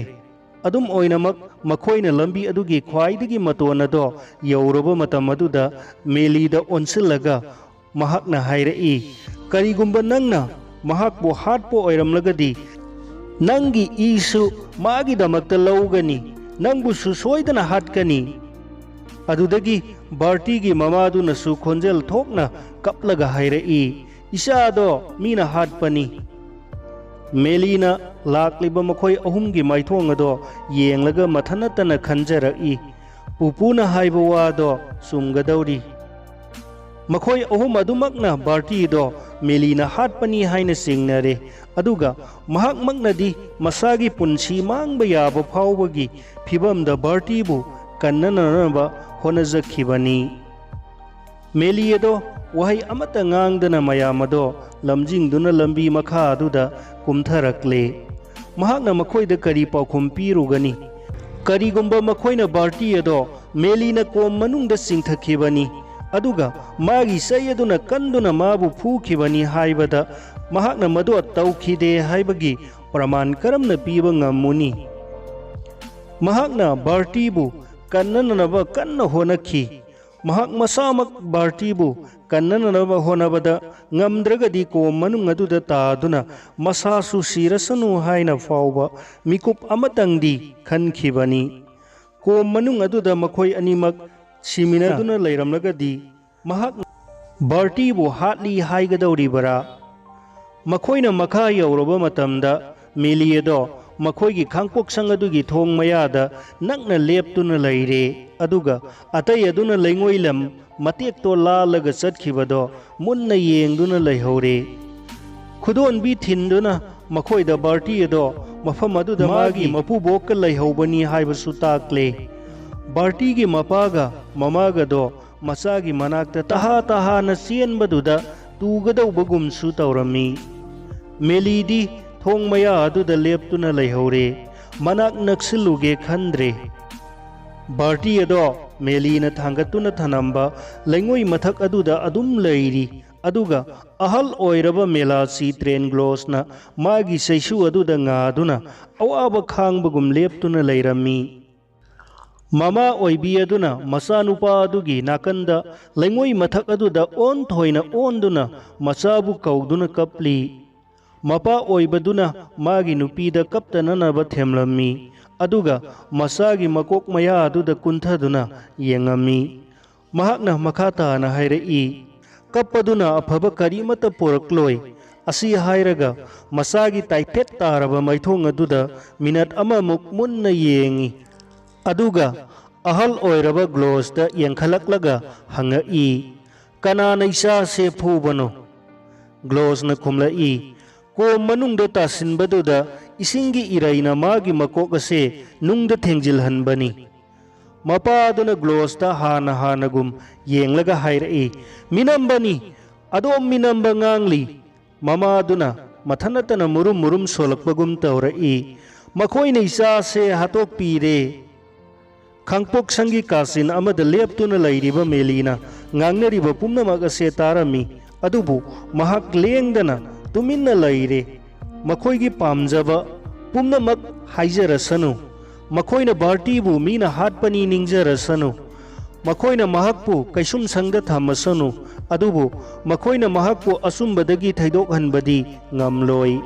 ꯑꯗꯨꯝ ꯑꯣꯏꯅꯃꯛ, ꯃꯈꯣꯏꯅ ꯂꯝꯕꯤ ꯑꯗꯨꯒꯤ ꯈ꯭ꯋꯥꯏꯗꯒꯤ ꯃꯇꯣꯟ ꯑꯗꯣ ꯌꯧꯔꯕ ꯃꯇꯝ ꯑꯗꯨꯗ ꯃꯦꯂꯤꯗ ꯑꯣꯟꯁꯤꯜꯂꯒ ꯃꯍꯥꯛꯅ ꯍꯥꯏꯔꯛꯏ, "ꯀꯔꯤꯒꯨꯝꯕ ꯅꯪꯅ ꯃꯍꯥꯛꯄꯨ ꯍꯥꯠꯄ ꯑꯣꯏꯔꯝꯂꯒꯗꯤ, "ꯅꯪꯒꯤ ꯏꯁꯨ ꯃꯥꯒꯤꯗꯃꯛꯇ ꯂꯧꯒꯅꯤ, ꯅꯪꯕꯨꯁꯨ ꯁꯣꯏꯗꯅ ꯍꯥꯠꯀꯅꯤ"꯫ ꯑꯗꯨꯗꯒꯤ ꯕꯥꯔꯇꯤꯒꯤ ꯃꯃꯥꯗꯨꯅꯁꯨ ꯈꯣꯟꯖꯦꯜ ꯊꯣꯛꯅ ꯀꯞꯂꯒ ꯍꯥꯏꯔꯛꯏ, "ꯏꯆꯥꯗꯣ ꯃꯤꯅ ꯍꯥꯠꯄꯅꯤ"꯫ ꯃꯦꯂꯤꯅ ꯂꯥꯛꯂꯤꯕ ꯃꯈꯣꯏ ꯑꯍꯨꯝꯒꯤ ꯃꯥꯏꯊꯣꯡ ꯑꯗꯣ ꯌꯦꯡꯂꯒ ꯃꯊꯟ ꯅꯠꯇꯅ ꯈꯟꯖꯔꯛꯏ, "ꯄꯨꯄꯨꯅ ꯍꯥꯏꯕ ꯋꯥꯗꯣ ꯆꯨꯝꯒꯗꯧꯔꯤ"꯫ ꯃꯈꯣꯏ ꯑꯍꯨꯝ ꯑꯗꯨꯃꯛꯅ ꯕꯥꯔꯇꯤꯗꯣ ꯃꯦꯂꯤꯅ ꯍꯥꯠꯄꯅꯤ ꯍꯥꯏꯅ ꯆꯤꯡꯅꯔꯦ, ꯑꯗꯨꯒ ꯃꯍꯥꯛꯃꯛꯅꯗꯤ ꯃꯁꯥꯒꯤ ꯄꯨꯟꯁꯤ ꯃꯥꯡꯕ ꯌꯥꯕ ꯐꯥꯎꯕꯒꯤ ꯐꯤꯚꯝꯗ ꯕꯥꯔꯇꯤꯕꯨ ꯀꯟꯅꯅꯅꯕ ꯍꯣꯠꯅꯖꯈꯤꯕꯅꯤ꯫ ꯃꯦꯂꯤ ꯑꯗꯣ ꯋꯥꯍꯩ ꯑꯃꯠꯇ ꯉꯥꯡꯗꯅ ꯃꯌꯥꯝ ꯑꯗꯣ ꯂꯝꯖꯤꯡꯗꯨꯅ ꯂꯝꯕꯤ ꯃꯈꯥ ꯑꯗꯨꯗ ꯀꯨꯝꯊꯔꯛꯂꯦ꯫ ꯃꯍꯥꯛꯅ ꯃꯈꯣꯏꯗ ꯀꯔꯤ ꯄꯥꯎꯈꯨꯝ ꯄꯤꯔꯨꯒꯅꯤ? ꯀꯔꯤꯒꯨꯝꯕ ꯃꯈꯣꯏꯅ ꯕꯥꯔꯇꯤ ꯑꯗꯣ ꯃꯦꯂꯤꯅ ꯀꯣꯝ ꯃꯅꯨꯡꯗ ꯆꯤꯡꯊꯈꯤꯕꯅꯤ, ꯑꯗꯨꯒ ꯃꯥꯒꯤ ꯆꯩ ꯑꯗꯨꯅ ꯀꯟꯗꯨꯅ ꯃꯥꯕꯨ ꯐꯨꯈꯤꯕꯅꯤ ꯍꯥꯏꯕꯗ ꯃꯍꯥꯛꯅ ꯃꯗꯨ ꯇꯧꯈꯤꯗꯦ ꯍꯥꯏꯕꯒꯤ ꯄ꯭ꯔꯃꯥꯟ ꯀꯔꯝꯅ ꯄꯤꯕ ꯉꯝꯃꯨꯅꯤ? ꯃꯍꯥꯛꯅ ꯕꯥꯔꯇꯤꯕꯨ ꯀꯟꯅꯅꯅꯕ ꯀꯟꯅ ꯍꯣꯠꯅꯈꯤ꯫ ꯃꯍꯥꯛ ꯃꯁꯥꯃꯛ ꯕꯥꯔꯇꯤꯕꯨ ꯀꯟꯅꯅꯅꯕ ꯍꯣꯠꯅꯕꯗ ꯉꯝꯗ꯭ꯔꯒꯗꯤ ꯀꯣꯝ ꯃꯅꯨꯡ ꯑꯗꯨꯗ ꯇꯥꯗꯨꯅ ꯃꯁꯥꯁꯨ ꯁꯤꯔꯁꯅꯨ ꯍꯥꯏꯅ ꯐꯥꯎꯕ ꯃꯤꯀꯨꯞ ꯑꯃꯇꯪꯗꯤ ꯈꯟꯈꯤꯕꯅꯤ꯫ ꯀꯣꯝ ꯃꯅꯨꯡ ꯑꯗꯨꯗ ꯃꯈꯣꯏ ꯑꯅꯤꯃꯛ ꯁꯤꯃꯤꯟꯅꯗꯨꯅ ꯂꯩꯔꯝꯂꯒꯗꯤ ꯃꯍꯥꯛ ꯕꯥꯔꯇꯤꯕꯨ ꯍꯥꯠꯂꯤ ꯍꯥꯏꯒꯗꯧꯔꯤꯕꯔꯥ? ꯃꯈꯣꯏꯅ ꯃꯈꯥ ꯌꯧꯔꯕ ꯃꯇꯝꯗ ꯃꯦꯂꯤ ꯑꯗꯣ ꯃꯈꯣꯏꯒꯤ ꯈꯥꯡꯄꯣꯛꯁꯪ ꯑꯗꯨꯒꯤ ꯊꯣꯡ ꯃꯌꯥꯗ ꯅꯛꯅ ꯂꯦꯞꯇꯨꯅ ꯂꯩꯔꯦ, ꯑꯗꯨꯒ ꯑꯇꯩ ꯑꯗꯨꯅ ꯂꯩꯉꯣꯏ ꯂꯝ ꯃꯇꯦꯛꯇꯣ ꯂꯥꯜꯂꯒ ꯆꯠꯈꯤꯕꯗꯣ ꯃꯨꯟꯅ ꯌꯦꯡꯗꯨꯅ ꯂꯩꯍꯧꯔꯦ꯫ ꯈꯨꯗꯣꯟꯕꯤ ꯊꯤꯟꯗꯨꯅ ꯃꯈꯣꯏꯗ ꯕꯥꯔꯇꯤ ꯑꯗꯣ ꯃꯐꯝ ꯑꯗꯨꯗ ꯃꯥꯒꯤ ꯃꯥꯒꯤ ꯃꯄꯨꯕꯣꯛꯀ ꯂꯩꯍꯧꯕꯅꯤ ꯍꯥꯏꯕꯁꯨ ꯇꯥꯛꯂꯦ꯫ ꯕꯥꯔꯇꯤꯒꯤ ꯃꯄꯥꯒ ꯃꯃꯥꯒꯗꯣ ꯃꯆꯥꯒꯤ ꯃꯅꯥꯛꯇ ꯇꯍꯥ ꯇꯍꯥꯅ ꯆꯦꯟꯕꯗꯨꯗ ꯇꯨꯒꯗꯧꯕꯒꯨꯝꯁꯨ ꯇꯧꯔꯝꯃꯤ꯫ ꯃꯦꯂꯤꯗꯤ ꯊꯣꯡ ꯃꯌꯥ ꯑꯗꯨꯗ ꯂꯦꯞꯇꯨꯅ ꯂꯩꯍꯧꯔꯦ꯫ ꯃꯅꯥꯛ ꯅꯛꯁꯤꯜꯂꯨꯒꯦ ꯈꯟꯗ꯭ꯔꯦ꯫ ꯕꯥꯔꯇꯤ ꯑꯗꯣ ꯃꯦꯂꯤꯅ ꯊꯥꯡꯒꯠꯇꯨꯅ ꯊꯅꯝꯕ ꯂꯩꯉꯣꯏ ꯃꯊꯛ ꯑꯗꯨꯗ ꯑꯗꯨꯝ ꯂꯩꯔꯤ꯫ ꯑꯗꯨꯒ ꯑꯍꯜ ꯑꯣꯏꯔꯕ ꯃꯦꯂꯥꯁꯤ ꯇ꯭ꯔꯦꯟꯒ꯭ꯂꯣꯁꯅ ꯃꯥꯒꯤ ꯆꯩꯁꯨ ꯑꯗꯨꯗ ꯉꯥꯗꯨꯅ ꯑꯋꯥꯕ ꯈꯥꯡꯕꯒꯨꯝ ꯂꯦꯞꯇꯨꯅ ꯂꯩꯔꯝꯃꯤ꯫ ꯃꯃꯥ ꯑꯣꯏꯕꯤ ꯑꯗꯨꯅ ꯃꯆꯥꯅꯨꯄꯥ ꯑꯗꯨꯒꯤ ꯅꯥꯀꯟꯗ ꯂꯩꯉꯣꯏ ꯃꯊꯛ ꯑꯗꯨꯗ ꯑꯣꯟꯊꯣꯏꯅ ꯑꯣꯟꯗꯨꯅ ꯃꯆꯥꯕꯨ ꯀꯧꯗꯨꯅ ꯀꯞꯂꯤ꯫ ꯃꯄꯥ ꯑꯣꯏꯕꯗꯨꯅ ꯃꯥꯒꯤ ꯅꯨꯄꯤꯗ ꯀꯞꯇꯅꯅꯕ ꯊꯦꯝꯂꯝꯃꯤ, ꯑꯗꯨꯒ ꯃꯆꯥꯒꯤ ꯃꯀꯣꯛ ꯃꯌꯥ ꯑꯗꯨꯗ ꯀꯨꯟꯊꯗꯨꯅ ꯌꯦꯡꯉꯝꯃꯤ꯫ ꯃꯍꯥꯛꯅ ꯃꯈꯥ ꯇꯥꯅ ꯍꯥꯏꯔꯛꯏ, "ꯀꯞꯄꯗꯨꯅ ꯑꯐꯕ ꯀꯔꯤꯃꯠꯇ ꯄꯨꯔꯛꯂꯣꯏ꯫" ꯑꯁꯤ ꯍꯥꯏꯔꯒ ꯃꯆꯥꯒꯤ ꯇꯥꯏꯐꯦꯠ ꯇꯥꯔꯕ ꯃꯥꯏꯊꯣꯡ ꯑꯗꯨꯗ ꯃꯤꯅꯠ ꯑꯃꯃꯨꯛ ꯃꯨꯟꯅ ꯌꯦꯡꯉꯤ꯫ ꯑꯗꯨꯒ ꯑꯍꯜ ꯑꯣꯏꯔꯕ ꯒ꯭ꯂꯣꯁꯇ ꯌꯦꯡꯈꯠꯂꯛꯂꯒ ꯍꯪꯉꯛꯏ, "ꯀꯅꯥꯅ ꯏꯆꯥꯁꯦ ꯐꯨꯕꯅꯣ?" ꯒ꯭ꯂꯣꯁꯅ ꯈꯨꯝꯂꯛꯏ, "ꯀꯣꯝ ꯃꯅꯨꯡꯗ ꯇꯥꯁꯤꯟꯕꯗꯨꯗ ꯏꯁꯤꯡꯒꯤ ꯏꯔꯩꯅ ꯃꯥꯒꯤ ꯃꯀꯣꯛ ꯑꯁꯦ ꯅꯨꯡꯗ ꯊꯦꯡꯖꯤꯜꯍꯟꯕꯅꯤ꯫" ꯃꯄꯥꯗꯨꯅ ꯒ꯭ꯂꯣꯁꯇ ꯍꯥꯟꯅ ꯍꯥꯟꯅꯒꯨꯝ ꯌꯦꯡꯂꯒ ꯍꯥꯏꯔꯛꯏ, "ꯃꯤꯅꯝꯕꯅꯤ, ꯑꯗꯣꯝ ꯃꯤꯅꯝꯕ ꯉꯥꯡꯂꯤ꯫" ꯃꯃꯥꯗꯨꯅ ꯃꯊꯟ ꯅꯠꯇꯅ ꯃꯨꯔꯨꯝ ꯃꯨꯔꯨꯝ ꯁꯣꯜꯂꯛꯄꯒꯨꯝ ꯇꯧꯔꯛꯏ, "ꯃꯈꯣꯏꯅ ꯏꯆꯥꯁꯦ ꯍꯥꯠꯇꯣꯛꯄꯤꯔꯦ꯫" ꯈꯥꯡꯄꯣꯛꯁꯪꯒꯤ ꯀꯥꯆꯤꯟ ꯑꯃꯗ ꯂꯦꯞꯇꯨꯅ ꯂꯩꯔꯤꯕ ꯃꯦꯂꯤꯅ ꯉꯥꯡꯅꯔꯤꯕ ꯄꯨꯝꯅꯃꯛ ꯑꯁꯦ ꯇꯥꯔꯝꯃꯤ, ꯑꯗꯨꯕꯨ ꯃꯍꯥꯛ ꯂꯦꯡꯗꯅ ꯇꯨꯃꯤꯟꯅ ꯂꯩꯔꯦ꯫ "ꯃꯈꯣꯏꯒꯤ ꯄꯥꯝꯖꯕ ꯄꯨꯝꯅꯃꯛ ꯍꯥꯏꯖꯔꯁꯅꯨ, ꯃꯈꯣꯏꯅ ꯕꯥꯔꯇꯤꯕꯨ ꯃꯤꯅ ꯍꯥꯠꯄꯅꯤ ꯅꯤꯡꯖꯔꯁꯅꯨ, ꯃꯈꯣꯏꯅ ꯃꯍꯥꯛꯄꯨ ꯀꯩꯁꯨꯝꯁꯪꯗ ꯊꯝꯃꯁꯅꯨ, ꯑꯗꯨꯕꯨ ꯃꯈꯣꯏꯅ ꯃꯍꯥꯛꯄꯨ ꯑꯆꯨꯝꯕꯗꯒꯤ ꯊꯩꯗꯣꯛꯍꯟꯕꯗꯤ ꯉꯝꯂꯣꯏ꯫"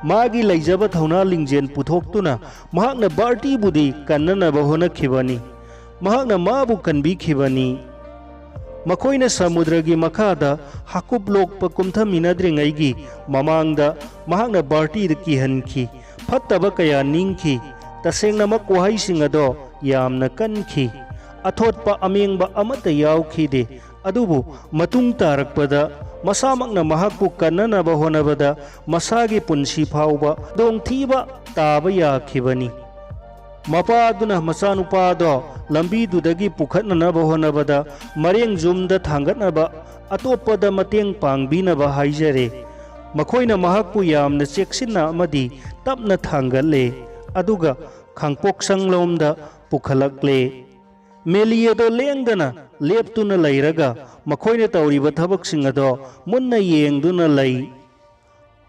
ꯃꯥꯒꯤ ꯂꯩꯖꯕ ꯊꯧꯅꯥ ꯂꯤꯡꯖꯦꯜ ꯄꯨꯊꯣꯛꯇꯨꯅ ꯃꯍꯥꯛꯅ ꯕꯥꯔꯇꯤꯕꯨꯗꯤ ꯀꯟꯅꯅꯕ ꯍꯣꯠꯅꯈꯤꯕꯅꯤ꯫ ꯃꯍꯥꯛꯅ ꯃꯥꯕꯨ ꯀꯟꯕꯤꯈꯤꯕꯅꯤ꯫ ꯃꯈꯣꯏꯅ ꯁꯃꯨꯗ꯭ꯔꯒꯤ ꯃꯈꯥꯗ ꯍꯥꯀꯨꯞ ꯂꯣꯛꯄ ꯀꯨꯝꯊꯃꯤꯟꯅꯗ꯭ꯔꯤꯉꯩꯒꯤ ꯃꯃꯥꯡꯗ ꯃꯍꯥꯛꯅ ꯕꯥꯔꯇꯤꯗ ꯀꯤꯍꯟꯈꯤ꯫ ꯐꯠꯇꯕ ꯀꯌꯥ ꯅꯤꯡꯈꯤ꯫ ꯇꯁꯦꯡꯅꯃꯛ ꯋꯥꯍꯩꯁꯤꯡ ꯑꯗꯣ ꯌꯥꯝꯅ ꯀꯟꯈꯤ꯫ ꯑꯊꯣꯠꯄ ꯑꯃꯦꯡꯕ ꯑꯃꯠꯇ ꯌꯥꯎꯈꯤꯗꯦ꯫ ꯑꯗꯨꯕꯨ ꯃꯇꯨꯡ ꯇꯥꯔꯛꯄꯗ ꯃꯁꯥꯃꯛꯅ ꯃꯍꯥꯛꯄꯨ ꯀꯟꯅꯅꯕ ꯍꯣꯠꯅꯕꯗ ꯃꯁꯥꯒꯤ ꯄꯨꯟꯁꯤ ꯐꯥꯎꯕ ꯈꯨꯗꯣꯡꯊꯤꯕ ꯇꯥꯕ ꯌꯥꯈꯤꯕꯅꯤ꯫ ꯃꯄꯥꯗꯨꯅ ꯃꯆꯥꯅꯨꯄꯥꯗꯣ ꯂꯝꯕꯤꯗꯨꯗꯒꯤ ꯄꯨꯈꯠꯅꯅꯕ ꯍꯣꯠꯅꯕꯗ ꯃꯔꯦꯡ ꯌꯨꯝꯗ ꯊꯥꯡꯒꯠꯅꯕ ꯑꯇꯣꯞꯄꯗ ꯃꯇꯦꯡ ꯄꯥꯡꯕꯤꯅꯕ ꯍꯥꯏꯖꯔꯦ꯫ ꯃꯈꯣꯏꯅ ꯃꯍꯥꯛꯄꯨ ꯌꯥꯝꯅ ꯆꯦꯛꯁꯤꯟꯅ ꯑꯃꯗꯤ ꯇꯞꯅ ꯊꯥꯡꯒꯠꯂꯦ, ꯑꯗꯨꯒ ꯈꯥꯡꯄꯣꯛꯁꯪꯂꯣꯝꯗ ꯄꯨꯈꯠꯂꯛꯂꯦ꯫ ꯃꯦꯂꯤ ꯑꯗꯣ ꯂꯦꯡꯗꯅ ꯂꯦꯞꯇꯨꯅ ꯂꯩꯔꯒ ꯃꯈꯣꯏꯅ ꯇꯧꯔꯤꯕ ꯊꯕꯛꯁꯤꯡ ꯑꯗꯣ ꯃꯨꯟꯅ ꯌꯦꯡꯗꯨꯅ ꯂꯩ꯫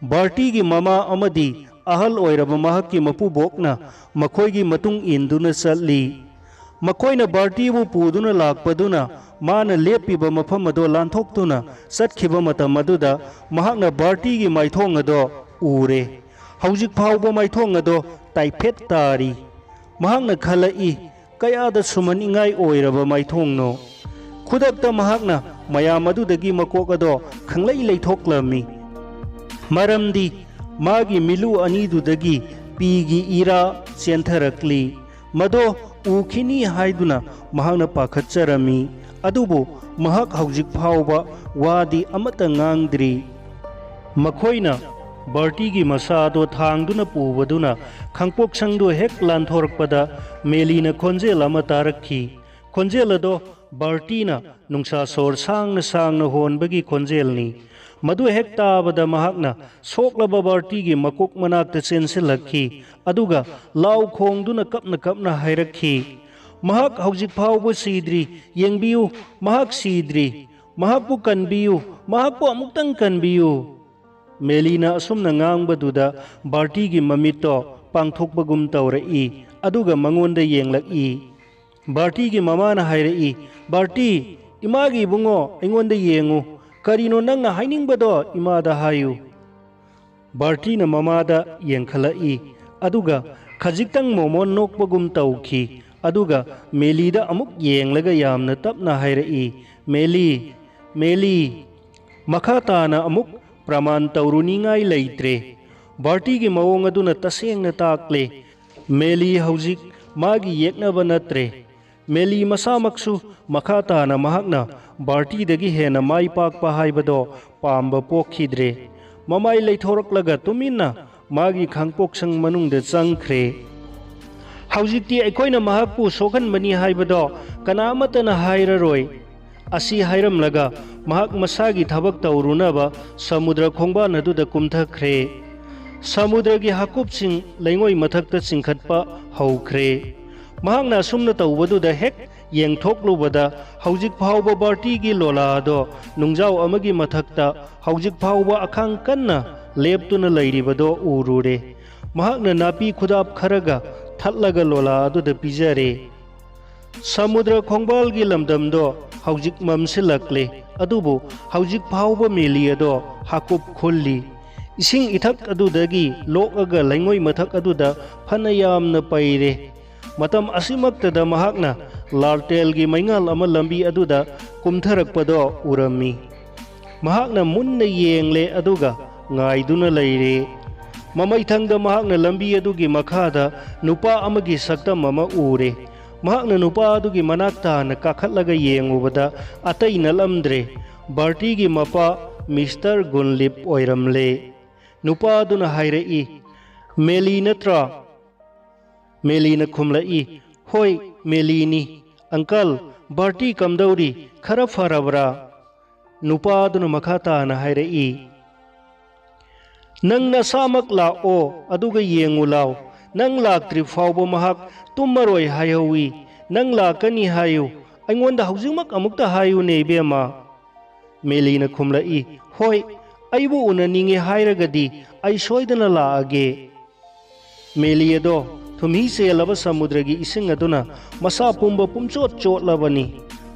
ꯕꯥꯔꯇꯤꯒꯤ ꯃꯃꯥ ꯑꯃꯗꯤ ꯑꯍꯜ ꯑꯣꯏꯔꯕ ꯃꯍꯥꯛꯀꯤ ꯃꯄꯨꯕꯣꯛꯅ ꯃꯈꯣꯏꯒꯤ ꯃꯇꯨꯡ ꯏꯟꯗꯨꯅ ꯆꯠꯂꯤ꯫ ꯃꯈꯣꯏꯅ ꯕꯥꯔꯇꯤꯕꯨ ꯄꯨꯗꯨꯅ ꯂꯥꯛꯄꯗꯨꯅ ꯃꯥꯅ ꯂꯦꯞꯄꯤꯕ ꯃꯐꯝ ꯑꯗꯨ ꯂꯥꯟꯊꯣꯛꯇꯨꯅ ꯆꯠꯈꯤꯕ ꯃꯇꯝ ꯑꯗꯨꯗ ꯃꯍꯥꯛꯅ ꯕꯥꯔꯇꯤꯒꯤ ꯃꯥꯏꯊꯣꯡ ꯑꯗꯨ ꯎꯔꯦ꯫ ꯍꯧꯖꯤꯛ ꯐꯥꯎꯕ ꯃꯥꯏꯊꯣꯡ ꯑꯗꯨ ꯇꯥꯏꯐꯦꯠ ꯇꯥꯔꯤ꯫ ꯃꯍꯥꯛꯅ ꯈꯜꯂꯛꯏ, "ꯀꯌꯥꯗ ꯁꯨꯝꯍꯠꯅꯤꯡꯉꯥꯏ ꯑꯣꯏꯔꯕ ꯃꯥꯏꯊꯣꯡꯅꯣ!" ꯈꯨꯗꯛꯇ ꯃꯍꯥꯛꯅ ꯃꯌꯥꯝ ꯑꯗꯨꯗꯒꯤ ꯃꯀꯣꯛ ꯑꯗꯨ ꯈꯪꯂꯩ ꯂꯩꯊꯣꯛꯂꯝꯃꯤ꯫ ꯃꯔꯝꯗꯤ ꯃꯥꯒꯤ ꯃꯤꯠꯂꯨ ꯑꯅꯤꯗꯨꯗꯒꯤ ꯄꯤꯒꯤ ꯏꯔꯥ ꯆꯦꯟꯊꯔꯛꯂꯤ꯫ ꯃꯗꯣ ꯎꯈꯤꯅꯤ ꯍꯥꯏꯗꯨꯅ ꯃꯍꯥꯛꯅ ꯄꯥꯈꯠꯆꯔꯝꯃꯤ꯫ ꯑꯗꯨꯕꯨ ꯃꯍꯥꯛ ꯍꯧꯖꯤꯛ ꯐꯥꯎꯕ ꯋꯥꯗꯤ ꯑꯃꯠꯇ ꯉꯥꯡꯗ꯭ꯔꯤ꯫ ꯃꯈꯣꯏꯅ ꯕꯥꯔꯇꯤꯒꯤ ꯃꯁꯥꯗꯣ ꯊꯥꯡꯗꯨꯅ ꯄꯨꯕꯗꯨꯅ ꯈꯥꯡꯄꯣꯛꯁꯪꯗꯨ ꯍꯦꯛ ꯂꯥꯟꯊꯣꯔꯛꯄꯗ ꯃꯦꯂꯤꯅ ꯈꯣꯟꯖꯦꯜ ꯑꯃ ꯇꯥꯔꯛꯈꯤ꯫ ꯈꯣꯟꯖꯦꯜ ꯑꯗꯣ ꯕꯥꯔꯇꯤꯅ ꯅꯨꯡꯁꯥ ꯁꯣꯔ ꯁꯥꯡꯅ ꯁꯥꯡꯅ ꯍꯣꯟꯕꯒꯤ ꯈꯣꯟꯖꯦꯜꯅꯤ꯫ ꯃꯗꯨ ꯍꯦꯛ ꯇꯥꯕꯗ ꯃꯍꯥꯛꯅ ꯁꯣꯛꯂꯕ ꯕꯥꯔꯇꯤꯒꯤ ꯃꯀꯣꯛ ꯃꯅꯥꯛꯇ ꯆꯦꯟꯁꯤꯜꯂꯛꯈꯤ, ꯑꯗꯨꯒ ꯂꯥꯎ ꯈꯣꯡꯗꯨꯅ ꯀꯞꯅ ꯀꯞꯅ ꯍꯥꯏꯔꯛꯈꯤ, "ꯃꯍꯥꯛ ꯍꯧꯖꯤꯛ ꯐꯥꯎꯕ ꯁꯤꯗ꯭ꯔꯤ꯫ ꯌꯦꯡꯕꯤꯌꯨ, ꯃꯍꯥꯛ ꯁꯤꯗ꯭ꯔꯤ꯫ ꯃꯍꯥꯛꯄꯨ ꯀꯟꯕꯤꯌꯨ, ꯃꯍꯥꯛꯄꯨ ꯑꯃꯨꯛꯇꯪ ꯀꯟꯕꯤꯌꯨ!" ꯃꯦꯂꯤꯅ ꯑꯁꯨꯝꯅ ꯉꯥꯡꯕꯗꯨꯗ ꯕꯥꯔꯇꯤꯒꯤ ꯃꯃꯤꯠꯇꯣ ꯄꯥꯡꯊꯣꯛꯄꯒꯨꯝ ꯇꯧꯔꯛꯏ, ꯑꯗꯨꯒ ꯃꯉꯣꯟꯗ ꯌꯦꯡꯂꯛꯏ꯫ ꯕꯥꯔꯇꯤꯒꯤ ꯃꯃꯥꯅ ꯍꯥꯏꯔꯛꯏ, "ꯕꯥꯔꯇꯤ, ꯏꯃꯥꯒꯤ ꯏꯕꯨꯡꯉꯣ, ꯑꯩꯉꯣꯟꯗ ꯌꯦꯡꯉꯨ꯫ ꯀꯔꯤꯅꯣ ꯅꯪꯅ ꯍꯥꯏꯅꯤꯡꯕꯗꯣ ꯏꯃꯥꯗ ꯍꯥꯏꯌꯨ꯫" ꯕꯥꯔꯇꯤꯅ ꯃꯃꯥꯗ ꯌꯦꯡꯈꯠꯂꯛꯏ, ꯑꯗꯨꯒ ꯈꯖꯤꯛꯇꯪ ꯃꯣꯃꯣꯟ ꯅꯣꯛꯄꯒꯨꯝ ꯇꯧꯈꯤ, ꯑꯗꯨꯒ ꯃꯦꯂꯤꯗ ꯑꯃꯨꯛ ꯌꯦꯡꯂꯒ ꯌꯥꯝꯅ ꯇꯞꯅ ꯍꯥꯏꯔꯛꯏ, "ꯃꯦꯂꯤ, ꯃꯦꯂꯤ, ꯃꯈꯥ ꯇꯥꯅ ꯑꯃꯨꯛ ꯄ꯭ꯔꯃꯥꯟ ꯇꯧꯔꯨꯅꯤꯡꯉꯥꯏ ꯂꯩꯇ꯭ꯔꯦ꯫ ꯕꯥꯔꯇꯤꯒꯤ ꯃꯑꯣꯡ ꯑꯗꯨꯅ ꯇꯁꯦꯡꯅ ꯇꯥꯛꯂꯦ꯫ ꯃꯦꯂꯤ ꯍꯧꯖꯤꯛ ꯃꯥꯒꯤ ꯌꯦꯛꯅꯕ ꯅꯠꯇ꯭ꯔꯦ꯫ ꯃꯦꯂꯤ ꯃꯁꯥꯃꯛꯁꯨ ꯃꯈꯥ ꯇꯥꯅ ꯃꯍꯥꯛꯅ ꯕꯥꯔꯇꯤꯗꯒꯤ ꯍꯦꯟꯅ ꯃꯥꯏ ꯄꯥꯛꯄ ꯍꯥꯏꯕꯗꯣ ꯄꯥꯝꯕ ꯄꯣꯛꯈꯤꯗ꯭ꯔꯦ꯫ ꯃꯃꯥꯏ ꯂꯩꯊꯣꯔꯛꯂꯒ ꯇꯨꯃꯤꯟꯅ ꯃꯥꯒꯤ ꯈꯥꯡꯄꯣꯛꯁꯪ ꯃꯅꯨꯡꯗ ꯆꯪꯈ꯭ꯔꯦ꯫ ꯍꯧꯖꯤꯛꯇꯤ ꯑꯩꯈꯣꯏꯅ ꯃꯍꯥꯛꯄꯨ ꯁꯣꯛꯍꯟꯕꯅꯤ ꯍꯥꯏꯕꯗꯣ ꯀꯅꯥ ꯑꯃꯠꯇꯅ ꯍꯥꯏꯔꯔꯣꯏ꯫" ꯑꯁꯤ ꯍꯥꯏꯔꯝꯂꯒ ꯃꯍꯥꯛ ꯃꯁꯥꯒꯤ ꯊꯕꯛ ꯇꯧꯔꯨꯅꯕ ꯁꯃꯨꯗ꯭ꯔ ꯈꯣꯡꯕꯥꯟ ꯑꯗꯨꯗ ꯀꯨꯝꯊꯈ꯭ꯔꯦ꯫ ꯁꯃꯨꯗ꯭ꯔꯒꯤ ꯍꯥꯀꯨꯞꯁꯤꯡ ꯂꯩꯉꯣꯏ ꯃꯊꯛꯇ ꯆꯤꯡꯈꯠꯄ ꯍꯧꯈ꯭ꯔꯦ꯫ ꯃꯍꯥꯛꯅ ꯑꯁꯨꯝꯅ ꯇꯧꯕꯗꯨꯗ ꯍꯦꯛ ꯌꯦꯡꯊꯣꯛꯂꯨꯕꯗ ꯍꯧꯖꯤꯛ ꯐꯥꯎꯕ ꯕꯥꯔꯇꯤꯒꯤ ꯂꯣꯂꯥ ꯑꯗꯣ ꯅꯨꯡꯖꯥꯎ ꯑꯃꯒꯤ ꯃꯊꯛꯇ ꯍꯧꯖꯤꯛ ꯐꯥꯎꯕ ꯑꯈꯥꯡ ꯀꯟꯅ ꯂꯦꯞꯇꯨꯅ ꯂꯩꯔꯤꯕꯗꯣ ꯎꯔꯨꯔꯦ꯫ ꯃꯍꯥꯛꯅ ꯅꯥꯄꯤ ꯈꯨꯗꯥꯞ ꯈꯔꯒ ꯊꯠꯂꯒ ꯂꯣꯂꯥ ꯑꯗꯨꯗ ꯄꯤꯖꯔꯦ꯫ ꯁꯃꯨꯗ꯭ꯔ ꯈꯣꯡꯕꯥꯜꯒꯤ ꯂꯝꯗꯝꯗꯣ ꯍꯧꯖꯤꯛ ꯃꯝꯁꯤꯜꯂꯛꯂꯦ, ꯑꯗꯨꯕꯨ ꯍꯧꯖꯤꯛ ꯐꯥꯎꯕ ꯃꯦꯂꯤ ꯑꯗꯣ ꯍꯥꯀꯨꯞ ꯈꯨꯜꯂꯤ꯫ ꯏꯁꯤꯡ ꯏꯊꯛ ꯑꯗꯨꯗꯒꯤ ꯂꯣꯛꯑꯒ ꯂꯩꯉꯣꯏ ꯃꯊꯛ ꯑꯗꯨꯗ ꯐꯅ ꯌꯥꯝꯅ ꯄꯩꯔꯦ꯫ ꯃꯇꯝ ꯑꯁꯤꯃꯛꯇꯗ ꯃꯍꯥꯛꯅ ꯂꯥꯜꯇꯦꯜꯒꯤ ꯃꯩꯉꯥꯜ ꯑꯃ ꯂꯝꯕꯤ ꯑꯗꯨꯗ ꯀꯨꯝꯊꯔꯛꯄꯗꯣ ꯎꯔꯝꯃꯤ꯫ ꯃꯍꯥꯛꯅ ꯃꯨꯟꯅ ꯌꯦꯡꯂꯦ, ꯑꯗꯨꯒ ꯉꯥꯏꯗꯨꯅ ꯂꯩꯔꯦ꯫ ꯃꯃꯩꯊꯪꯗ ꯃꯍꯥꯛꯅ ꯂꯝꯕꯤ ꯑꯗꯨꯒꯤ ꯃꯈꯥꯗ ꯅꯨꯄꯥ ꯑꯃꯒꯤ ꯁꯛꯇꯝ ꯑꯃ ꯎꯔꯦ꯫ ꯃꯍꯥꯛꯅ ꯅꯨꯄꯥ ꯑꯗꯨꯒꯤ ꯃꯅꯥꯛ ꯇꯥꯅ ꯀꯥꯈꯠꯂꯒ ꯌꯦꯡꯉꯨꯕꯗ, ꯑꯇꯩ ꯅꯠꯂꯝꯗ꯭ꯔꯦ, ꯕꯥꯔꯇꯤꯒꯤ ꯃꯄꯥ ꯃꯤꯁꯇꯔ ꯒꯨꯟꯂꯤꯞ ꯑꯣꯏꯔꯝꯂꯦ꯫ ꯅꯨꯄꯥ ꯑꯗꯨꯅ ꯍꯥꯏꯔꯛꯏ, "ꯃꯦꯂꯤ ꯅꯠꯇ꯭ꯔꯥ?" ꯃꯦꯂꯤꯅ ꯈꯨꯝꯂꯛꯏ, "ꯍꯣꯏ, ꯃꯦꯂꯤꯅꯤ꯫ ꯑꯪꯀꯜ, ꯕꯥꯔꯇꯤ ꯀꯝꯗꯧꯔꯤ? ꯈꯔ ꯐꯔꯕ꯭ꯔꯥ?" ꯅꯨꯄꯥ ꯑꯗꯨꯅ ꯃꯈꯥ ꯇꯥꯅ ꯍꯥꯏꯔꯛꯏ, "ꯅꯪ ꯅꯁꯥꯃꯛ ꯂꯥꯛꯑꯣ, ꯑꯗꯨꯒ ꯌꯦꯡꯉꯨ ꯂꯥꯎ꯫ ꯅꯪ ꯂꯥꯛꯇ꯭ꯔꯤ ꯐꯥꯎꯕ ꯃꯍꯥꯛ ꯇꯨꯝꯃꯔꯣꯏ ꯍꯥꯏꯍꯧꯋꯤ꯫ ꯅꯪ ꯂꯥꯛꯀꯅꯤ ꯍꯥꯏꯌꯨ꯫ ꯑꯩꯉꯣꯟꯗ ꯍꯧꯖꯤꯛꯃꯛ ꯑꯃꯨꯛꯇ ꯍꯥꯏꯌꯨꯅꯦ, ꯏꯕꯦꯝꯃ꯫" ꯃꯦꯂꯤꯅ ꯈꯨꯝꯂꯛꯏ, "ꯍꯣꯏ, ꯑꯩꯕꯨ ꯎꯅꯅꯤꯡꯉꯦ ꯍꯥꯏꯔꯒꯗꯤ ꯑꯩ ꯁꯣꯏꯗꯅ ꯂꯥꯛꯑꯒꯦ꯫" ꯃꯦꯂꯤ ꯑꯗꯣ ꯊꯨꯝꯍꯤ ꯆꯦꯜꯂꯕ ꯁꯃꯨꯗ꯭ꯔꯒꯤ ꯏꯁꯤꯡ ꯑꯗꯨꯅ ꯃꯁꯥ ꯄꯨꯝꯕ ꯄꯨꯝꯆꯣꯠ ꯆꯣꯠꯂꯕꯅꯤ꯫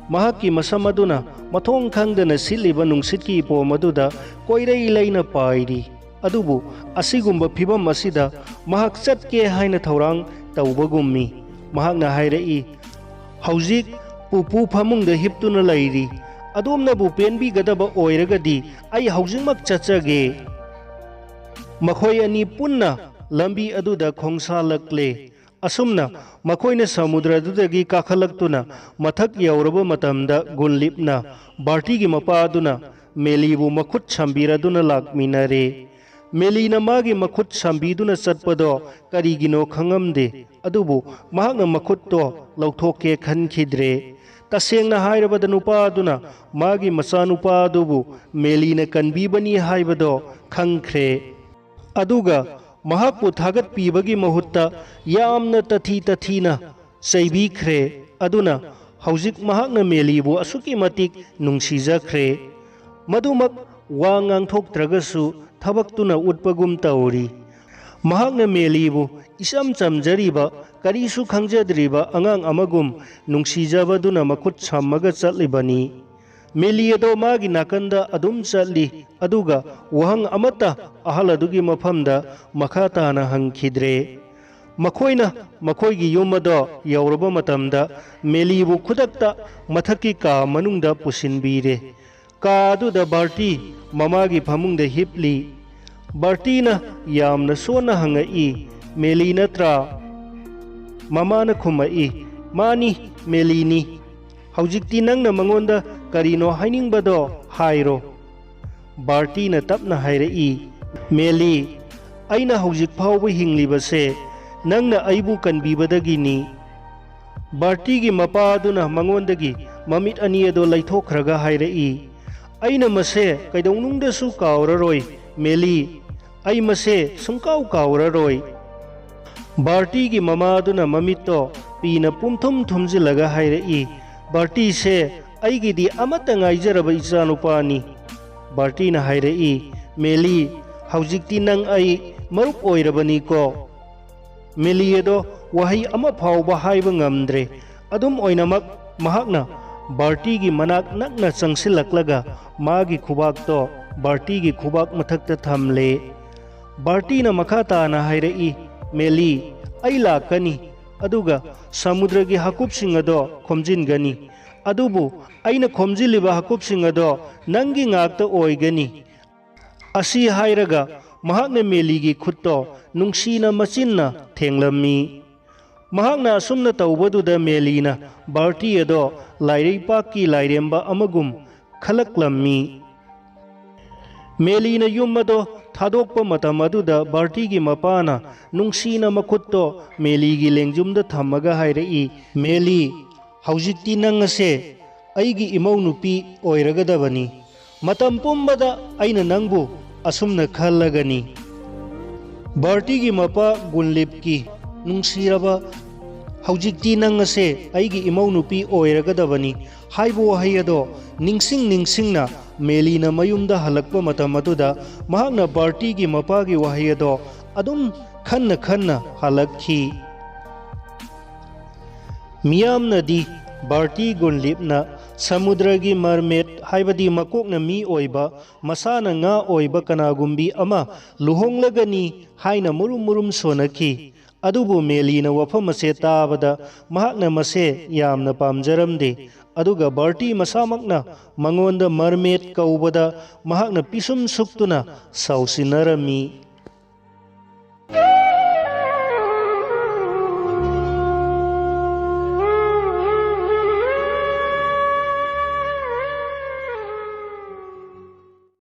ꯃꯍꯥꯛꯀꯤ ꯃꯁꯝ ꯑꯗꯨꯅ ꯃꯊꯣꯡ ꯈꯪꯗꯅ ꯁꯤꯠꯂꯤꯕ ꯅꯨꯡꯁꯤꯠꯀꯤ ꯏꯄꯣꯝ ꯑꯗꯨꯗ ꯀꯣꯏꯔꯩ ꯂꯩꯅ ꯄꯥꯏꯔꯤ꯫ ꯑꯗꯨꯕꯨ ꯑꯁꯤꯒꯨꯝꯕ ꯐꯤꯚꯝ ꯑꯁꯤꯗ ꯃꯍꯥꯛ ꯆꯠꯀꯦ ꯍꯥꯏꯅ ꯊꯧꯔꯥꯡ ꯇꯧꯕꯒꯨꯝꯃꯤ꯫ ꯃꯍꯥꯛꯅ ꯍꯥꯏꯔꯛꯏ, "ꯍꯧꯖꯤꯛ ꯄꯨꯄꯨ ꯐꯃꯨꯡꯗ ꯍꯤꯞꯇꯨꯅ ꯂꯩꯔꯤ꯫ ꯑꯗꯣꯝꯅꯕꯨ ꯄꯦꯟꯕꯤꯒꯗꯕ ꯑꯣꯏꯔꯒꯗꯤ ꯑꯩ ꯍꯧꯖꯤꯛꯃꯛ ꯆꯠꯆꯒꯦ꯫" ꯃꯈꯣꯏ ꯑꯅꯤ ꯄꯨꯟꯅ ꯂꯝꯕꯤ ꯑꯗꯨꯗ ꯈꯣꯡꯁꯥꯜꯂꯛꯂꯦ꯫ ꯑꯁꯨꯝꯅ ꯃꯈꯣꯏꯅ ꯁꯃꯨꯗ꯭ꯔꯗꯨꯗꯒꯤ ꯀꯥꯈꯠꯂꯛꯇꯨꯅ ꯃꯊꯛ ꯌꯧꯔꯕ ꯃꯇꯝꯗ, ꯒꯨꯟꯂꯤꯞꯅ, ꯕꯥꯔꯇꯤꯒꯤ ꯃꯄꯥ ꯑꯗꯨꯅ, ꯃꯦꯂꯤꯕꯨ ꯃꯈꯨꯠ ꯁꯝꯕꯤꯔꯗꯨꯅ ꯂꯥꯛꯃꯤꯟꯅꯔꯦ꯫ ꯃꯦꯂꯤꯅ ꯃꯥꯒꯤ ꯃꯈꯨꯠ ꯁꯝꯕꯤꯗꯨꯅ ꯆꯠꯄꯗꯣ ꯀꯔꯤꯒꯤꯅꯣ ꯈꯪꯉꯝꯗꯦ, ꯑꯗꯨꯕꯨ ꯃꯍꯥꯛꯅ ꯃꯈꯨꯠꯇꯣ ꯂꯧꯊꯣꯛꯀꯦ ꯈꯟꯈꯤꯗ꯭ꯔꯦ꯫ ꯇꯁꯦꯡꯅ ꯍꯥꯏꯔꯕꯗ, ꯅꯨꯄꯥ ꯑꯗꯨꯅ ꯃꯥꯒꯤ ꯃꯆꯥꯅꯨꯄꯥ ꯑꯗꯨꯕꯨ ꯃꯦꯂꯤꯅ ꯀꯟꯕꯤꯕꯅꯤ ꯍꯥꯏꯕꯗꯣ ꯈꯪꯈ꯭ꯔꯦ꯫ ꯑꯗꯨꯒ ꯃꯍꯥꯛꯄꯨ ꯊꯥꯒꯠꯄꯤꯕꯒꯤ ꯃꯍꯨꯠꯇ ꯌꯥꯝꯅ ꯇꯊꯤ ꯇꯊꯤꯅ ꯆꯩꯕꯤꯈ꯭ꯔꯦ꯫ ꯑꯗꯨꯅ ꯍꯧꯖꯤꯛ ꯃꯍꯥꯛꯅ ꯃꯦꯂꯤꯕꯨ ꯑꯁꯨꯛꯀꯤ ꯃꯇꯤꯛ ꯅꯨꯡꯁꯤꯖꯈ꯭ꯔꯦ꯫ ꯃꯗꯨꯃꯛ ꯋꯥ ꯉꯥꯡꯊꯣꯛꯇ꯭ꯔꯒꯁꯨ ꯊꯕꯛꯇꯨꯅ ꯎꯠꯄꯒꯨꯝ ꯇꯧꯔꯤ꯫ ꯃꯍꯥꯛꯅ ꯃꯦꯂꯤꯕꯨ ꯏꯆꯝ ꯆꯝꯖꯔꯤꯕ, ꯀꯔꯤꯁꯨ ꯈꯪꯖꯗ꯭ꯔꯤꯕ ꯑꯉꯥꯡ ꯑꯃꯒꯨꯝ ꯅꯨꯡꯁꯤꯖꯕꯗꯨꯅ ꯃꯈꯨꯠ ꯁꯝꯃꯒ ꯆꯠꯂꯤꯕꯅꯤ꯫ ꯃꯦꯂꯤ ꯑꯗꯣ ꯃꯥꯒꯤ ꯅꯥꯀꯟꯗ ꯑꯗꯨꯝ ꯆꯠꯂꯤ, ꯑꯗꯨꯒ ꯋꯥꯍꯪ ꯑꯃꯠꯇ ꯑꯍꯜ ꯑꯗꯨꯒꯤ ꯃꯐꯝꯗ ꯃꯈꯥ ꯇꯥꯅ ꯍꯪꯈꯤꯗ꯭ꯔꯦ꯫ ꯃꯈꯣꯏꯅ ꯃꯈꯣꯏꯒꯤ ꯌꯨꯝ ꯑꯗꯣ ꯌꯧꯔꯕ ꯃꯇꯝꯗ, ꯃꯦꯂꯤꯕꯨ ꯈꯨꯗꯛꯇ ꯃꯊꯛꯀꯤ ꯀꯥ ꯃꯅꯨꯡꯗ ꯄꯨꯁꯤꯟꯕꯤꯔꯦ꯫ ꯀꯥ ꯑꯗꯨꯗ ꯕꯥꯔꯇꯤ ꯃꯃꯥꯒꯤ ꯐꯃꯨꯡꯗ ꯍꯤꯞꯂꯤ꯫ ꯕꯥꯔꯇꯤꯅ ꯌꯥꯝꯅ ꯁꯣꯟꯅ ꯍꯪꯉꯛꯏ, "ꯃꯦꯂꯤ ꯅꯠꯇ꯭ꯔꯥ?" ꯃꯃꯥꯅ ꯈꯨꯝꯃꯛꯏ, "ꯃꯥꯅꯤ, ꯃꯦꯂꯤꯅꯤ꯫ ꯍꯧꯖꯤꯛꯇꯤ ꯅꯪꯅ ꯃꯉꯣꯟꯗ ꯀꯔꯤꯅꯣ ꯍꯥꯏꯅꯤꯡꯕꯗꯣ ꯍꯥꯏꯔꯣ꯫" ꯕꯥꯔꯇꯤꯅ ꯇꯞꯅ ꯍꯥꯏꯔꯛꯏ, "ꯃꯦꯂꯤ, ꯑꯩꯅ ꯍꯧꯖꯤꯛ ꯐꯥꯎꯕ ꯍꯤꯡꯂꯤꯕꯁꯦ ꯅꯪꯅ ꯑꯩꯕꯨ ꯀꯟꯕꯤꯕꯗꯒꯤꯅꯤ꯫" ꯕꯥꯔꯇꯤꯒꯤ ꯃꯄꯥ ꯑꯗꯨꯅ ꯃꯉꯣꯟꯗꯒꯤ ꯃꯃꯤꯠ ꯑꯅꯤ ꯑꯗꯨ ꯂꯩꯊꯣꯛꯈ꯭ꯔꯒ ꯍꯥꯏꯔꯛꯏ, "ꯑꯩꯅ ꯃꯁꯦ ꯀꯩꯗꯧꯅꯨꯡꯗꯁꯨ ꯀꯥꯎꯔꯔꯣꯏ, ꯃꯦꯂꯤ꯫ ꯑꯩ ꯃꯁꯦ ꯁꯨꯡꯀꯥꯎ ꯀꯥꯎꯔꯔꯣꯏ꯫" ꯕꯥꯔꯇꯤꯒꯤ ꯃꯃꯥ ꯑꯗꯨꯅ ꯃꯃꯤꯠꯇꯣ ꯄꯤꯅ ꯄꯨꯝꯊꯨꯝ ꯊꯨꯝꯖꯤꯜꯂꯒ ꯍꯥꯏꯔꯛꯏ, "ꯕꯥꯔꯇꯤꯁꯦ ꯑꯩꯒꯤꯗꯤ ꯑꯃꯠꯇ ꯉꯥꯏꯖꯔꯕ ꯏꯆꯥꯅꯨꯄꯥꯅꯤ꯫" ꯕꯥꯔꯇꯤꯅ ꯍꯥꯏꯔꯛꯏ, "ꯃꯦꯂꯤ, ꯍꯧꯖꯤꯛꯇꯤ ꯅꯪ ꯑꯩ ꯃꯔꯨꯞ ꯑꯣꯏꯔꯕꯅꯤꯀꯣ?" ꯃꯦꯂꯤ ꯑꯗꯣ ꯋꯥꯍꯩ ꯑꯃ ꯐꯥꯎꯕ ꯍꯥꯏꯕ ꯉꯝꯗ꯭ꯔꯦ꯫ ꯑꯗꯨꯝ ꯑꯣꯏꯅꯃꯛ, ꯃꯍꯥꯛꯅ ꯕꯥꯔꯇꯤꯒꯤ ꯃꯅꯥꯛ ꯅꯛꯅ ꯆꯪꯁꯤꯜꯂꯛꯂꯒ ꯃꯥꯒꯤ ꯈꯨꯕꯥꯛꯇꯣ ꯕꯥꯔꯇꯤꯒꯤ ꯈꯨꯕꯥꯛ ꯃꯊꯛꯇ ꯊꯝꯂꯦ꯫ ꯕꯥꯔꯇꯤꯅ ꯃꯈꯥ ꯇꯥꯅ ꯍꯥꯏꯔꯛꯏ, "ꯃꯦꯂꯤ, ꯑꯩ ꯂꯥꯛꯀꯅꯤ, ꯑꯗꯨꯒ ꯁꯃꯨꯗ꯭ꯔꯒꯤ ꯍꯥꯀꯨꯞꯁꯤꯡ ꯑꯗꯣ ꯈꯣꯝꯖꯤꯟꯒꯅꯤ꯫ ꯑꯗꯨꯕꯨ ꯑꯩꯅ ꯈꯣꯝꯖꯤꯜꯂꯤꯕ ꯍꯥꯀꯨꯞꯁꯤꯡ ꯑꯗꯣ ꯅꯪꯒꯤ ꯉꯥꯛꯇ ꯑꯣꯏꯒꯅꯤ꯫" ꯑꯁꯤ ꯍꯥꯏꯔꯒ ꯃꯍꯥꯛꯅ ꯃꯦꯂꯤꯒꯤ ꯈꯨꯠꯇꯣ ꯅꯨꯡꯁꯤꯅ ꯃꯆꯤꯟꯅ ꯊꯦꯡꯂꯝꯃꯤ꯫ ꯃꯍꯥꯛꯅ ꯑꯁꯨꯝꯅ ꯇꯧꯕꯗꯨꯗ ꯃꯦꯂꯤꯅ ꯕꯥꯔꯇꯤ ꯑꯗꯣ ꯂꯥꯏꯔꯩꯄꯥꯛꯀꯤ ꯂꯥꯏꯔꯦꯝꯕ ꯑꯃꯒꯨꯝ ꯈꯜꯂꯛꯂꯝꯃꯤ꯫ ꯃꯦꯂꯤꯅ ꯌꯨꯝ ꯑꯗꯣ ꯊꯥꯗꯣꯛꯄ ꯃꯇꯝ ꯑꯗꯨꯗ ꯕꯥꯔꯇꯤꯒꯤ ꯃꯄꯥꯅ ꯅꯨꯡꯁꯤꯅ ꯃꯈꯨꯠꯇꯣ ꯃꯦꯂꯤꯒꯤ ꯂꯦꯡꯖꯨꯝꯗ ꯊꯝꯃꯒ ꯍꯥꯏꯔꯛꯏ, "ꯃꯦꯂꯤ, ꯍꯧꯖꯤꯛꯇꯤ ꯅꯪ ꯑꯁꯦ ꯑꯩꯒꯤ ꯏꯃꯧ ꯅꯨꯄꯤ ꯑꯣꯏꯔꯒꯗꯕꯅꯤ꯫ ꯃꯇꯝ ꯄꯨꯝꯕꯗ ꯑꯩꯅ ꯅꯪꯕꯨ ꯑꯁꯨꯝꯅ ꯈꯜꯂꯒꯅꯤ꯫" ꯕꯥꯔꯇꯤꯒꯤ ꯃꯄꯥ ꯒꯨꯟꯂꯤꯞꯀꯤ ꯅꯨꯡꯁꯤꯔꯕ, "ꯍꯧꯖꯤꯛꯇꯤ ꯅꯪ ꯑꯁꯦ ꯑꯩꯒꯤ ꯏꯃꯧ ꯅꯨꯄꯤ ꯑꯣꯏꯔꯒꯗꯕꯅꯤ" ꯍꯥꯏꯕ ꯋꯥꯍꯩ ꯑꯗꯣ ꯅꯤꯡꯁꯤꯡ ꯅꯤꯡꯁꯤꯡꯅ ꯃꯦꯂꯤꯅ ꯃꯌꯨꯝꯗ ꯍꯜꯂꯛꯄ ꯃꯇꯝ ꯑꯗꯨꯗ ꯃꯍꯥꯛꯅ ꯕꯥꯔꯇꯤꯒꯤ ꯃꯄꯥꯒꯤ ꯋꯥꯍꯩ ꯑꯗꯣ ꯑꯗꯨꯝ ꯈꯟꯅ ꯈꯟꯅ ꯍꯜꯂꯛꯈꯤ꯫ ꯃꯤꯌꯥꯝꯅꯗꯤ ꯕꯥꯔꯇꯤ ꯒꯨꯟꯂꯤꯞꯅ ꯁꯃꯨꯗ꯭ꯔꯒꯤ ꯃꯔꯃꯦꯠ, ꯍꯥꯏꯕꯗꯤ ꯃꯀꯣꯛꯅ ꯃꯤ ꯑꯣꯏꯕ, ꯃꯁꯥꯅ ꯉꯥ ꯑꯣꯏꯕ ꯀꯅꯥꯒꯨꯝꯕꯤ ꯑꯃ ꯂꯨꯍꯣꯡꯂꯒꯅꯤ ꯍꯥꯏꯅ ꯃꯨꯔꯨꯝ ꯃꯨꯔꯨꯝ ꯁꯣꯟꯅꯈꯤ꯫ ꯑꯗꯨꯕꯨ ꯃꯦꯂꯤꯅ ꯋꯥꯐꯝ ꯑꯁꯦ ꯇꯥꯕꯗ ꯃꯍꯥꯛꯅ ꯃꯁꯦ ꯌꯥꯝꯅ ꯄꯥꯝꯖꯔꯝꯗꯦ꯫ ꯑꯗꯨꯒ ꯕꯥꯔꯇꯤ ꯃꯁꯥꯃꯛꯅ ꯃꯉꯣꯟꯗ ꯃꯔꯃꯦꯠ ꯀꯧꯕꯗ ꯃꯍꯥꯛꯅ ꯄꯤꯁꯨꯝ ꯁꯨꯛꯇꯨꯅ ꯁꯥꯎꯁꯤꯟꯅꯔꯝꯃꯤ꯫